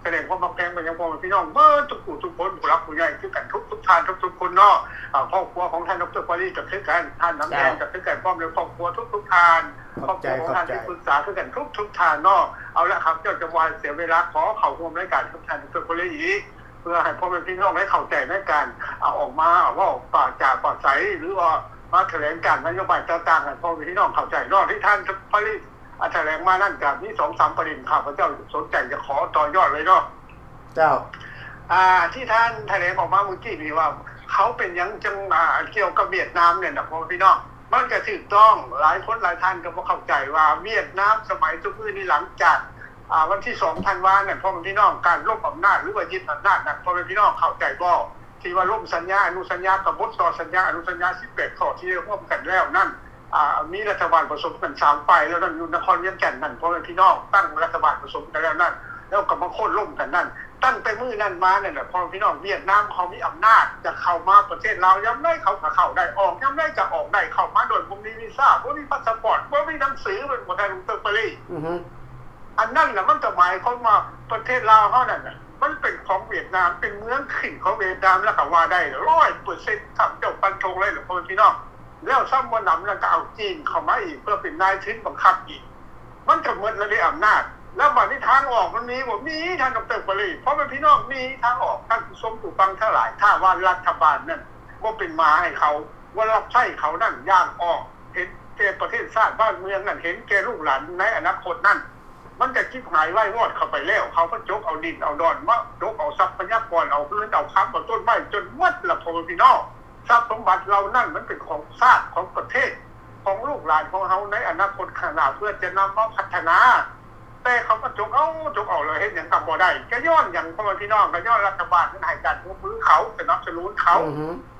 ສະແດງຄວາມຮັກແພງໄປຍັງພໍ່ແມ່ພີ່ນ້ອງເບິດທຸກຜູ້ທຸກຄົນ ຜູ້ຫຼັກຜູ້ໃຫຍ່ຄືກັນທຸກໆທ່ານທຸກໆຄົນເນາະ. ອ່າ ຄອບຄົວຂອງທ່ານ ດຣ. ປາລີ ກໍຄືກັນ ທ່ານນຳແດງ ເຈົ້າ ກໍຄືກັນ ພ້ອມດ້ວຍຄອບຄົວທຸກໆທ່ານ ຄອບໃຈ ຄອບຄົວຂອງທ່ານ ຂອບໃຈ ທີ່ປຶກສາຄືກັນທຸກໆທ່ານເນາະ. ເອົາລະ ຂ້າພະເຈົ້າຈະບໍ່ໃຫ້ເສຍເວລາ ຂໍເຂົ້າຮ່ວມລາຍການກັບທ່ານ ດຣ. ປາລີ ອີກ ເພື່ອໃຫ້ພໍ່ແມ່ພີ່ນ້ອງໄດ້ເຂົ້າໃຈໃນການ ອ່າ ອອກມາເວົ້າປາຈາປາໄສ ຫຼືວ່າມາຖະແຫຼງການນະໂຍບາຍຕ່າງໆ ໃຫ້ພໍ່ແມ່ພີ່ນ້ອງເຂົ້າໃຈເນາະ. ທີ່ທ່ານ ປາລີ ອ່າ ຖະແຫຼງມານັ້ນກໍມີສອງສາມປະເດັນ ຂ້າພະເຈົ້າສົນໃຈຈະຂໍຕໍ່ຍອດເລີຍເນາະ. ເຈົ້າ ອ່າ ທີ່ທ່ານຖະແຫຼງອອກມາມື້ກີ້ນີ້ວ່າ ເຂົາເປັນຫຍັງຈັ່ງ ອ່າ ກ່ຽວກັບຫວຽດນາມນີ້ນະ ພໍ່ແມ່ພີ່ນ້ອງ ມັນກໍຖືກຕ້ອງ. ຫຼາຍຄົນຫຼາຍທ່ານກໍບໍ່ເຂົ້າໃຈວ່າຫວຽດນາມສະໄໝທຸກມື້ນີ້ ຫຼັງຈາກ ອ່າ ວັນທີສອງທັນວານັ້ນ ພໍ່ແມ່ພີ່ນ້ອງ ການລົບອຳນາດ ຫຼືວ່າຍຶດອຳນາດນັ້ນ ພໍ່ແມ່ພີ່ນ້ອງເຂົ້າໃຈບໍ່? ທີ່ວ່າລົ້ມສັນຍາອະນຸສັນຍາກະບົດ ຕໍ່ສັນຍາອະນຸສັນຍາສິບແປດຂໍ້ທີ່ໄດ້ຮ່ວມກັນແລ້ວນັ້ນ ອ່າ ມີລັດຖະບານປະສົມກັນສາມຝ່າຍແລ້ວນັ້ນ ຢູ່ນະຄອນວຽງຈັນນັ້ນ ພໍ່ແມ່ພີ່ນ້ອງ ຕັ້ງລັດຖະບານປະສົມກັນແລ້ວນັ້ນ ແລ້ວກໍມາໂຄ່ນລົ້ມກັນນັ້ນ. ຕັ້ງແຕ່ມື້ນັ້ນມານັ້ນແຫຼະ ພໍ່ແມ່ພີ່ນ້ອງ ຫວຽດນາມເຂົາມີອຳນາດ ຈະເຂົ້າມາປະເທດລາວຍາມໃດເຂົາກໍເຂົ້າໄດ້ ອອກຍາມໃດກໍອອກໄດ້ ເຂົ້າມາໂດຍບໍ່ມີວີຊາ ບໍ່ມີພາສະປອດ ບໍ່ມີໜັງສື ແມ່ນບໍ່ທ່ານ ດຣ. ປາລີ? ອັນນັ້ນລະ ມັນກໍໝາຍຄວາມວ່າປະເທດລາວເຮົານັ້ນນະ ມັນເປັນຂອງຫວຽດນາມ ເປັນເມືອງຂຶ້ນຂອງຫວຽດນາມ ແລ້ວກໍວ່າໄດ້ຮ້ອຍເປີເຊັນ ຂ້າພະເຈົ້າຟັນທົງເລີຍລະ ພໍ່ແມ່ພີ່ນ້ອງ. ແລ້ວຊ້ຳບໍ່ໜຳນັ້ນ ກໍເອົາຈີນເຂົ້າມາອີກ ເພື່ອເປັນນາຍທຶນບັງຄັບອີກ ມັນກໍໝົດແລ້ວເດ້ອຳນາດ. ແລ້ວບາດນີ້ທາງອອກມັນມີບໍ່? ມີ ທ່ານ ດຣ. ປາລີ ພໍ່ແມ່ພີ່ນ້ອງ ມີທາງອອກ. ທ່ານຜູ້ຊົມຜູ້ຟັງທັງຫຼາຍ ຖ້າວ່າລັດຖະບານນັ້ນບໍ່ເປັນໝາໃຫ້ເຂົາ ບໍ່ຮັບໃຊ້ເຂົານັ້ນ ຢ່າງອອກ ເຫັນແກ່ປະເທດຊາດບ້ານເມືອງນັ້ນ ເຫັນແກ່ລູກຫຼານໃນອະນາຄົດນັ້ນ ມັນຈະຈິບຫາຍວາຍວອດເຂົ້າໄປແລ້ວ. ເຂົາກໍຈົກເອົາດິນເອົາດອນມາ ຈົກເອົາຊັບພະຍາກອນ ເອົາເຮືອນເອົາຄຳ ເອົາຕົ້ນໄມ້ຈົນໝົດລະ ພໍ່ແມ່ພີ່ນ້ອງ. ຊັບສົມບັດເຫຼົ່ານັ້ນມັນເປັນຂອງຊາດ ຂອງປະເທດ ຂອງລູກຫຼານຂອງເຮົາໃນອະນາຄົດຂ້າງໜ້າ ເພື່ອຈະນຳມາພັດທະນາ. ແຕ່ເຂົາກໍຈົກເອົາ ຈົກເອົາ ແລ້ວເຮັດຫຍັງກໍບໍ່ໄດ້. ກໍຍ້ອນຫຍັງ ພໍ່ແມ່ພີ່ນ້ອງ? ກໍຍ້ອນລັດຖະບານນັ້ນໃຫ້ການຮ່ວມມືເຂົາ ສະໜັບສະໜູນເຂົາ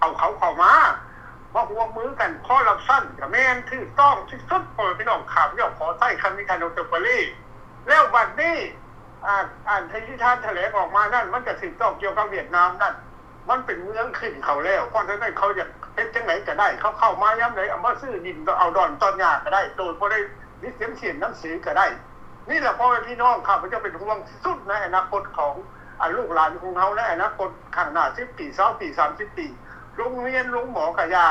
ເອົາເຂົາເຂົ້າມາ ມາຮ່ວມມືກັນ. ຄໍຣັບຊັນກໍແມ່ນ ຖືກຕ້ອງທີ່ສຸດ ພໍ່ແມ່ພີ່ນ້ອງ. ຂ້າພະເຈົ້າຂໍໃຊ້ຄຳນີ້ ທ່ານ ດຣ. ປາລີ. ແລ້ວບັດນີ້ ອ່າ ອັນທີ່ທ່ານຖະແຫຼງອອກມານັ້ນ ມັນຈະຖືກຕ້ອງກ່ຽວກັບຫວຽດນາມນັ້ນ ມັນເປັນເມືອງຂຶ້ນເຂົາແລ້ວ. ເພາະສະນັ້ນເຂົາຢາກເຮັດຈັ່ງໃດກໍໄດ້ ເຂົາເຂົ້າມາຍາມໃດ ເອົາມາຊື້ດິນ ເອົາດອນຕອນຫຍ້າກໍໄດ້ ໂດຍບໍ່ໄດ້ມີສຽງສຽນໜັງສືກໍໄດ້. ນີ້ແຫຼະ ພໍ່ແມ່ພີ່ນ້ອງ ຂ້າພະເຈົ້າເປັນຫ່ວງທີ່ສຸດໃນອະນາຄົດຂອງ ອາ ລູກຫຼານຂອງເຮົາໃນອະນາຄົດຂ້າງໜ້າ ສິບປີ ຊາວປີ ສາມສິບປີ. ໂຮງຮຽນໂຮງໝໍກໍຢ່າ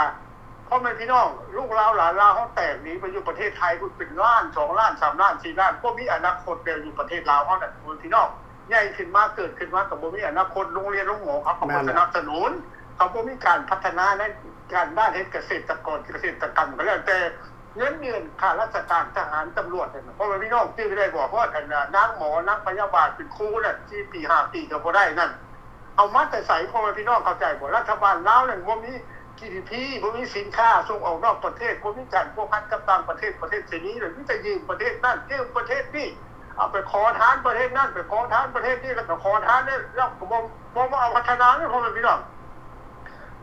ພໍ່ແມ່ພີ່ນ້ອງ ລູກລາວຫຼານລາວເຮົາແຕກໜີໄປຢູ່ປະເທດໄທພຸ້ນ ເປັນລ້ານ ສອງລ້ານ ສາມລ້ານ ສີ່ລ້ານ ບໍ່ມີອະນາຄົດແລ້ວຢູ່ປະເທດລາວເຮົານັ້ນ ພໍ່ແມ່ພີ່ນ້ອງ. ໃຫຍ່ຂຶ້ນມາ ເກີດຂຶ້ນມາກໍບໍ່ມີອະນາຄົດ ໂຮງຮຽນໂຮງໝໍເຂົາກໍບໍ່ສະໜັບສະໜູນ ເຂົາບໍ່ມີການພັດທະນາໃນການດ້ານເຮັດກະເສດຕະກອນ ກະເສດຕະກຳກໍແລ້ວແຕ່. ເງິນເດືອນຂ້າລາຊະການ ທະຫານ ຕຳຫຼວດ ພໍ່ແມ່ພີ່ນ້ອງຈື່ໄດ້ບໍ່? ຮອດອັນນາງໝໍ ນາງພະຍາບານ ເປັນຄູນັ້ນ ສີ່ປີ ຫ້າປີກໍບໍ່ໄດ້ນັ້ນ ເອົາມາແຕ່ໃສ? ພໍ່ແມ່ພີ່ນ້ອງເຂົ້າໃຈບໍ່? ລັດຖະບານລາວນັ້ນບໍ່ມີ ຈີດີພີ ບໍ່ມີສິນຄ້າສົ່ງອອກນອກປະເທດ ບໍ່ມີການພົວພັນກັບຕ່າງປະເທດ ປະເທດເສລີ ແລ້ວມີແຕ່ຢືມປະເທດນັ້ນ ຢືມປະເທດນີ້ ເອົາໄປຂໍທານປະເທດນັ້ນ ໄປຂໍທານປະເທດນີ້ ແລ້ວກໍຂໍທານແລ້ວ ແລ້ວກໍບໍ່ ບໍ່ມາເອົາພັດທະນາເລີຍ ພໍ່ແມ່ພີ່ນ້ອງ.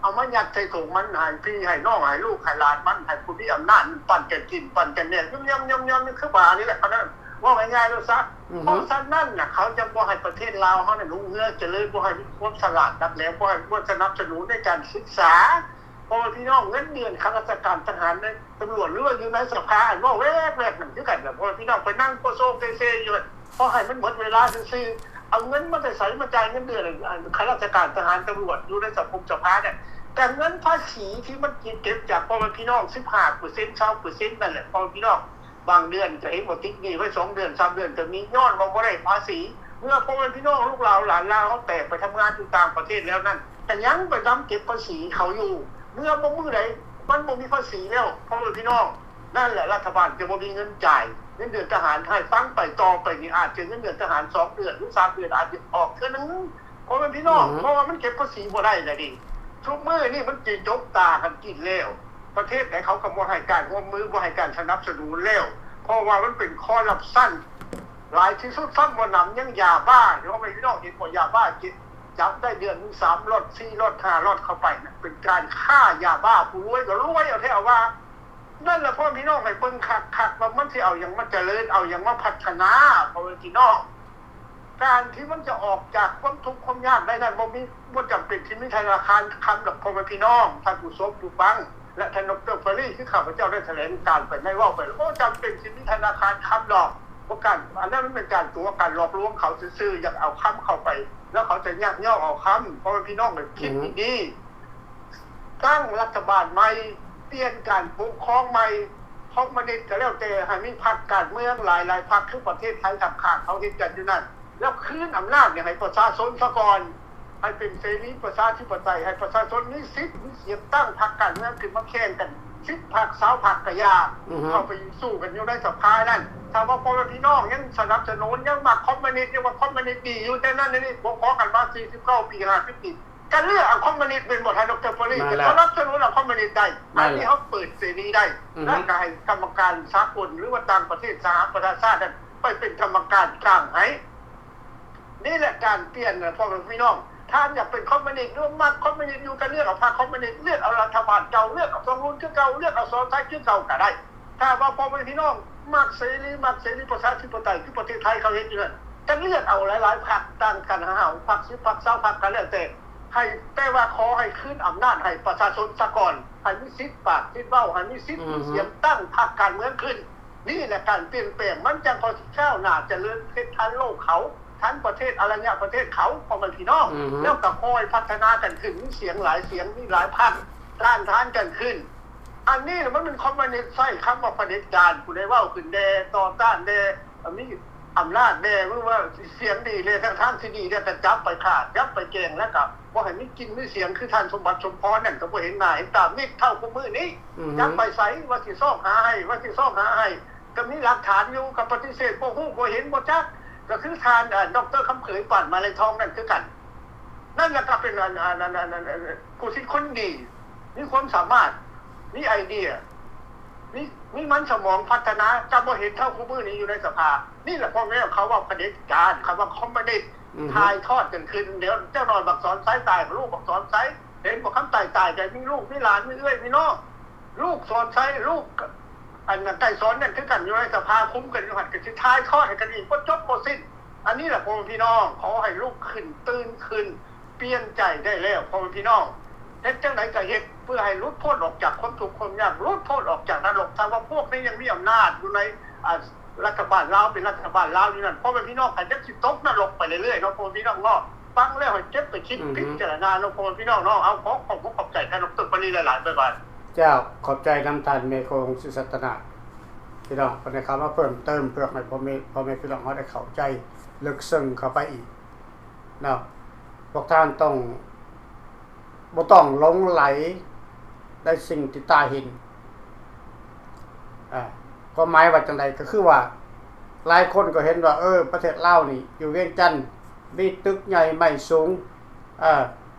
ເອົາມາຍັດໃສ່ຖົງມັນ ໃຫ້ພີ່ໃຫ້ນ້ອງ ໃຫ້ລູກໃຫ້ຫຼານມັນ ໃຫ້ຜູ້ມີອຳນາດມັນ ປັນກັນກິນ ປັນກັນແນມ ຍຳໆໆ ຄືໝານີ້ແຫຼະ. ເຂົານັ້ນ ເວົ້າງ່າຍໆໂລດຊະ. ເພາະສະນັ້ນນະ ເຂົາຈະບໍ່ໃຫ້ປະເທດລາວເຮົານັ້ນຮຸ່ງເຮືອງຈະເລີນ ບໍ່ໃຫ້ມີຄວາມສະຫຼາດຫຼັກແຫຼມ ບໍ່ໃຫ້ມີຄວາມສະໜັບສະໜູນໃນການສຶກສາ. ພໍ່ແມ່ພີ່ນ້ອງ ເງິນເດືອນຂ້າລາຊະການ ທະຫານ ໃນຕຳຫຼວດ ຫຼືວ່າຢູ່ໃນສະພາ ອັນເວົ້າແວບໆນັ້ນຄືກັນນະ ພໍ່ແມ່ພີ່ນ້ອງ ໄປນັ່ງໂປໂຊເຊໆຢູ່ ພໍໃຫ້ມັນໝົດເວລາຊື່ໆ. ເອົາເງິນມາແຕ່ໃສມາຈ່າຍເງິນເດືອນ ອັນ ຂ້າລາຊະການ ທະຫານ ຕຳຫຼວດ ຢູ່ໃນສັງຄົມສະພານັ້ນ? ແຕ່ເງິນພາສີທີ່ມັນເກັບຈາກພໍ່ແມ່ພີ່ນ້ອງ ສິບຫ້າເປີເຊັນ ຊາວເປີເຊັນນັ້ນແຫຼະ ພໍ່ແມ່ພີ່ນ້ອງ. ບາງເດືອນກໍເຫັນວ່າຕິດໜີ້ໄວ້ສອງເດືອນ ສາມເດືອນກໍມີ ຍ້ອນວ່າບໍ່ໄດ້ພາສີ. ເມື່ອພໍ່ແມ່ພີ່ນ້ອງລູກລາວຫຼານລາວເຮົາແຕກໄປທຳງານຢູ່ຕ່າງປະເທດແລ້ວນັ້ນ ກໍຍັງໄປນຳເກັບພາສີເຂົາຢູ່. ເມື່ອບໍ່ມື້ໃດມັນບໍ່ມີພາສີແລ້ວ ພໍ່ແມ່ພີ່ນ້ອງ ນັ້ນແຫຼະ ລັດຖະບານຈະບໍ່ມີເງິນຈ່າຍເງິນເດືອນທະຫານໃຫ້. ຟັງໄປຕໍ່ໄປນີ້ ອາດຈະເງິນເດືອນທະຫານສອງເດືອນ ຫຼື ສາມເດືອນອາດຈະອອກເທື່ອໜຶ່ງ ພໍ່ແມ່ພີ່ນ້ອງ ເພາະວ່າມັນເກັບພາສີບໍ່ໄດ້ແລ້ວນີ້. ທຸກມື້ນີ້ມັນຊິຈົກຕາກັນກິນແລ້ວ. ປະເທດໃດເຂົາກໍບໍ່ໃຫ້ການຮ່ວມມື ບໍ່ໃຫ້ການສະໜັບສະໜູນແລ້ວ ເພາະວ່າມັນເປັນຄໍຣັບຊັນ. ຫຼາຍທີ່ສຸດຊ້ຳບໍ່ໜຳຍັງຢາບ້າ. ພໍ່ແມ່ພີ່ນ້ອງເຫັນບໍ່? ຢາບ້າເຈັບ ຈັບໄດ້ເດືອນໜຶ່ງສາມລັອດ ສີ່ລັອດ ຫ້າລັອດເຂົ້າໄປນະ ເປັນການຄ້າຢາບ້າ. ຜູ້ລວຍກໍລວຍເອົາແທ້ເອົາວ່າ. ນັ້ນລະພໍ່ແມ່ພີ່ນ້ອງໃຫ້ເບິ່ງຄັກໆ ວ່າມັນຊິເອົາຫຍັງມາຈະເລີນ ເອົາຫຍັງມາພັດທະນາ ພໍ່ແມ່ພີ່ນ້ອງ. ການທີ່ມັນຈະອອກຈາກຄວາມທຸກຄວາມຍາກໄດ້ນັ້ນ ບໍ່ມີ ບໍ່ຈຳເປັນທີ່ມີທະນາຄານຄຳດອກ ພໍ່ແມ່ພີ່ນ້ອງ ທ່ານຜູ້ຊົມຜູ້ຟັງ ແລະ ທ່ານ ດຣ. ຟຣາຣີ ຄືຂ້າພະເຈົ້າໄດ້ຖະແຫຼງການໄປໃນເວົ້າໄປ ບໍ່ຈຳເປັນທີ່ມີທະນາຄານຄຳດອກ. ບໍ່ການ ອັນນັ້ນມັນເປັນການຕົວະ ການຫຼອກລວງເຂົາຊື່ໆ ຢາກເອົາຄຳເຂົ້າໄປ ແລ້ວເຂົາຈະຍາກຍໍເອົາຄຳ. ພໍ່ແມ່ພີ່ນ້ອງ ອືຮຶ ຄິດດີໆ ຕັ້ງລັດຖະບານໃໝ່ ປ່ຽນການປົກຄອງໃໝ່ ຄອມມູນິດກໍແລ້ວແຕ່ ໃຫ້ມີພັກການເມືອງຫຼາຍໆພັກ ຄືປະເທດໄທຂ້າງໆເຮົາເຮັດກັນຢູ່ນັ້ນ ແລ້ວຄືນອຳນາດນີ້ໃຫ້ປະຊາຊົນຊະກ່ອນ ໃຫ້ເປັນເສລີປະຊາທິປະໄຕ ໃຫ້ປະຊາຊົນມີສິດມີສຽງ ຕັ້ງພັກການເມືອງຂຶ້ນມາແຂ່ງກັນ ສິບພັກ ຊາວພັກກໍຢ່າ ອືຮຶ ເຂົ້າໄປສູ້ກັນຢູ່ໃນສະພານັ້ນ. ຖ້າວ່າພໍ່ແມ່ພີ່ນ້ອງຍັງສະໜັບສະໜູນ ຍັງມັກຄອມມູນິດ ຍັງວ່າຄອມມູນິດດີຢູ່ ແຕ່ນັ້ນນີ້ປົກຄອງກັນມາສີ່ສິບເກົ້າປີ ຫ້າສິບປີ ກະເລືອກເອົາຄອມມູນິດແມ່ນບໍ່ ທ່ານ ດຣ. ຟຣາຣີ? ນັ້ນແຫຼະ ສະໜັບສະໜູນເອົາຄອມມູນິດໄດ້. ນັ້ນແຫຼະ ອັນນີ້ເຮົາເປີດເສລີໄດ້ ອືຮຶ ແລ້ວກະໃຫ້ກຳມະການສາກົນ ຫຼືວ່າຕ່າງປະເທດ ສະຫະປະຊາຊາດນັ້ນ ໄປເປັນກຳມະການກາງໃຫ້. ນີ້ແຫຼະການປ່ຽນນະ ພໍ່ແມ່ພີ່ນ້ອງ. ທ່ານຢາກເປັນຄອມມູນິດ ຫຼືມັກຄອມມູນິດຢູ່ ກະເລືອກເອົາພັກຄອມມູນິດ ເລືອກເອົາລັດຖະບານເກົ່າ ເລືອກເອົາທອງລຸນຄືເກົ່າ ເລືອກເອົາສອນໄຊຄືເກົ່າກະໄດ້. ຖ້າວ່າພໍ່ແມ່ພີ່ນ້ອງມັກເສລີ ມັກເສລີປະຊາທິປະໄຕ ຄືປະເທດໄທເຂົາເຮັດຢູ່ນັ້ນ ກະເລືອກເອົາຫຼາຍໆພັກ ຕ່າງກັນຫ້າຫົກພັກ ສິບພັກ ຊາວພັກ ກະແລ້ວແຕ່ ໃຫ້ ແຕ່ວ່າຂໍໃຫ້ຄືນອຳນາດໃຫ້ປະຊາຊົນຊະກ່ອນ ໃຫ້ມີສິດປາກສິດເວົ້າ ໃຫ້ມີສິດ ອືຮຶ ມີສຽງ ຕັ້ງພັກການເມືອງຂຶ້ນ. ນີ້ແຫຼະການປ່ຽນແປງ ມັນຈັ່ງຄ່ອຍຊິກ້າວໜ້າຈະເລີນ ເຮັດທັນໂລກເຂົາ ທັນປະເທດອາລະຍະປະເທດເຂົາ ພໍ່ແມ່ພີ່ນ້ອງ ອືຮຶ ແລ້ວກໍຄ່ອຍພັດທະນາກັນຂຶ້ນ ມີສຽງຫຼາຍສຽງ ມີຫຼາຍພັກ ຕ້ານທານກັນຂຶ້ນ. ອັນນີ້ລະມັນເປັນຄອມມູນິດ ໃຊ້ຄຳວ່າຜະເດັດການ ຜູ້ໃດເວົ້າຂຶ້ນແດ່ ຕໍ່ຕ້ານແດ່ ມີອຳນາດແດ່ ຫຼືວ່າສຽງດີແດ່ ທາງທາງທີ່ດີແດ່ ກໍຈັບໄປຂ້າ ຈັບໄປແກງ ແລ້ວກໍບໍ່ໃຫ້ມີກິ່ນມີສຽງ ຄືທ່ານສົມບັດ ສົມພອນນັ້ນ ກໍບໍ່ເຫັນໜ້າເຫັນຕາ ມິດເທົ່າທຸກມື້ນີ້ ອືຮຶ ຈັບໄປໃສ ວ່າຊິຊອກຫາໃຫ້ ວ່າຊິຊອກຫາໃຫ້ ກໍມີຫຼັກຖານຢູ່ ກໍປະຕິເສດ ບໍ່ຮູ້ ບໍ່ເຫັນ ບໍ່ຈັກ ກໍຄືທ່ານ ອາ ດຣ. ຄຳເຂີຍ ປານມາໄລທອງ ນັ້ນຄືກັນ. ນັ້ນລະກໍເປັນ ອັນ ອັນ ອັນ ອັນ ອັນ ຜູ້ທີ່ຄົນດີ ມີຄວາມສາມາດ ມີໄອເດຍ ມີ ມີມັນສະໝອງພັດທະນາ ກໍບໍ່ເຫັນເທົ່າຄູ່ມື້ນີ້ຢູ່ໃນສະພາ. ນີ້ລະ ພໍ່ແມ່ເຂົາເວົ້າຜະເດັດການ ເຂົາເວົ້າຄອມມູນິດ ອືຮຶ ຖ່າຍທອດກັນຂຶ້ນ. ດຽວຈັກໜ່ອຍບັກສອນໄຊຕາຍ ລູກບັກສອນໄຊ ເຫັນບໍ່ ຄຳຕາຍຕາຍ ກໍມີລູກ ມີຫຼານ ມີເອື້ອຍ ມີນ້ອງ ລູກສອນໄຊ ລູກ ອັນໄກສອນນັ້ນຄືກັນ ຢູ່ໃນສະພາຄຸມກັນຢູ່ຫັ້ນ ກໍຊິຖ່າຍທອດໃຫ້ກັນອີກບໍ່ຈົບບໍ່ສິ້ນ. ອັນນີ້ລະ ພໍ່ແມ່ພີ່ນ້ອງ ຂໍໃຫ້ລຸກຂຶ້ນ ຕື່ນຂຶ້ນ ປ່ຽນໃຈໄດ້ແລ້ວ ພໍ່ແມ່ພີ່ນ້ອງ. ເຮັດຈັ່ງໃດກໍເຮັດ ເພື່ອໃຫ້ຫຼຸດພົ້ນອອກຈາກຄວາມທຸກຄວາມຍາກ ຫຼຸດພົ້ນອອກຈາກນະລົກ. ຖ້າວ່າພວກນີ້ຍັງມີອຳນາດຢູ່ໃນ ອາ ລັດຖະບານລາວ ເປັນລັດຖະບານລາວຢູ່ນັ້ນ ພໍ່ແມ່ພີ່ນ້ອງກໍຍັງຊິຕົກນະລົກໄປເລື້ອຍໆເນາະ ພໍ່ແມ່ພີ່ນ້ອງເນາະ. ຟັງແລ້ວໃຫ້ເກັບໄປຄິດ ອືຮຶ ພິຈາລະນາເນາະ ພໍ່ແມ່ພີ່ນ້ອງເນາະ. ເອົາ ຂໍຂອບອົກຂອບໃຈທ່ານ ດຣ. ປາລີ ຫຼາຍໆ ບາຍບາຍ. ເຈົ້າ ຂອບໃຈນຳທ່ານແມ່ໂຂງ ສີສັດຕະນາດ ພີ່ນ້ອງ ເພິ່ນໄດ້ເຂົ້າມາເພີ່ມເຕີມ ເພື່ອໃຫ້ພໍ່ແມ່ ພໍ່ແມ່ພີ່ນ້ອງເຮົາໄດ້ເຂົ້າໃຈເລິກເຊິ່ງເຂົ້າໄປອີກເນາະ. ພວກທ່ານຕ້ອງ ບໍ່ຕ້ອງຫຼົງໄຫຼໃນສິ່ງທີ່ຕາເຫັນ. ອາ ຄວາມໝາຍວ່າຈັ່ງໃດ? ກໍຄືວ່າ ຫຼາຍຄົນກໍເຫັນວ່າ ເອີ ປະເທດລາວນີ້ ຢູ່ວຽງຈັນ ມີຕຶກໃຫຍ່ໄມ້ສູງ ເອີ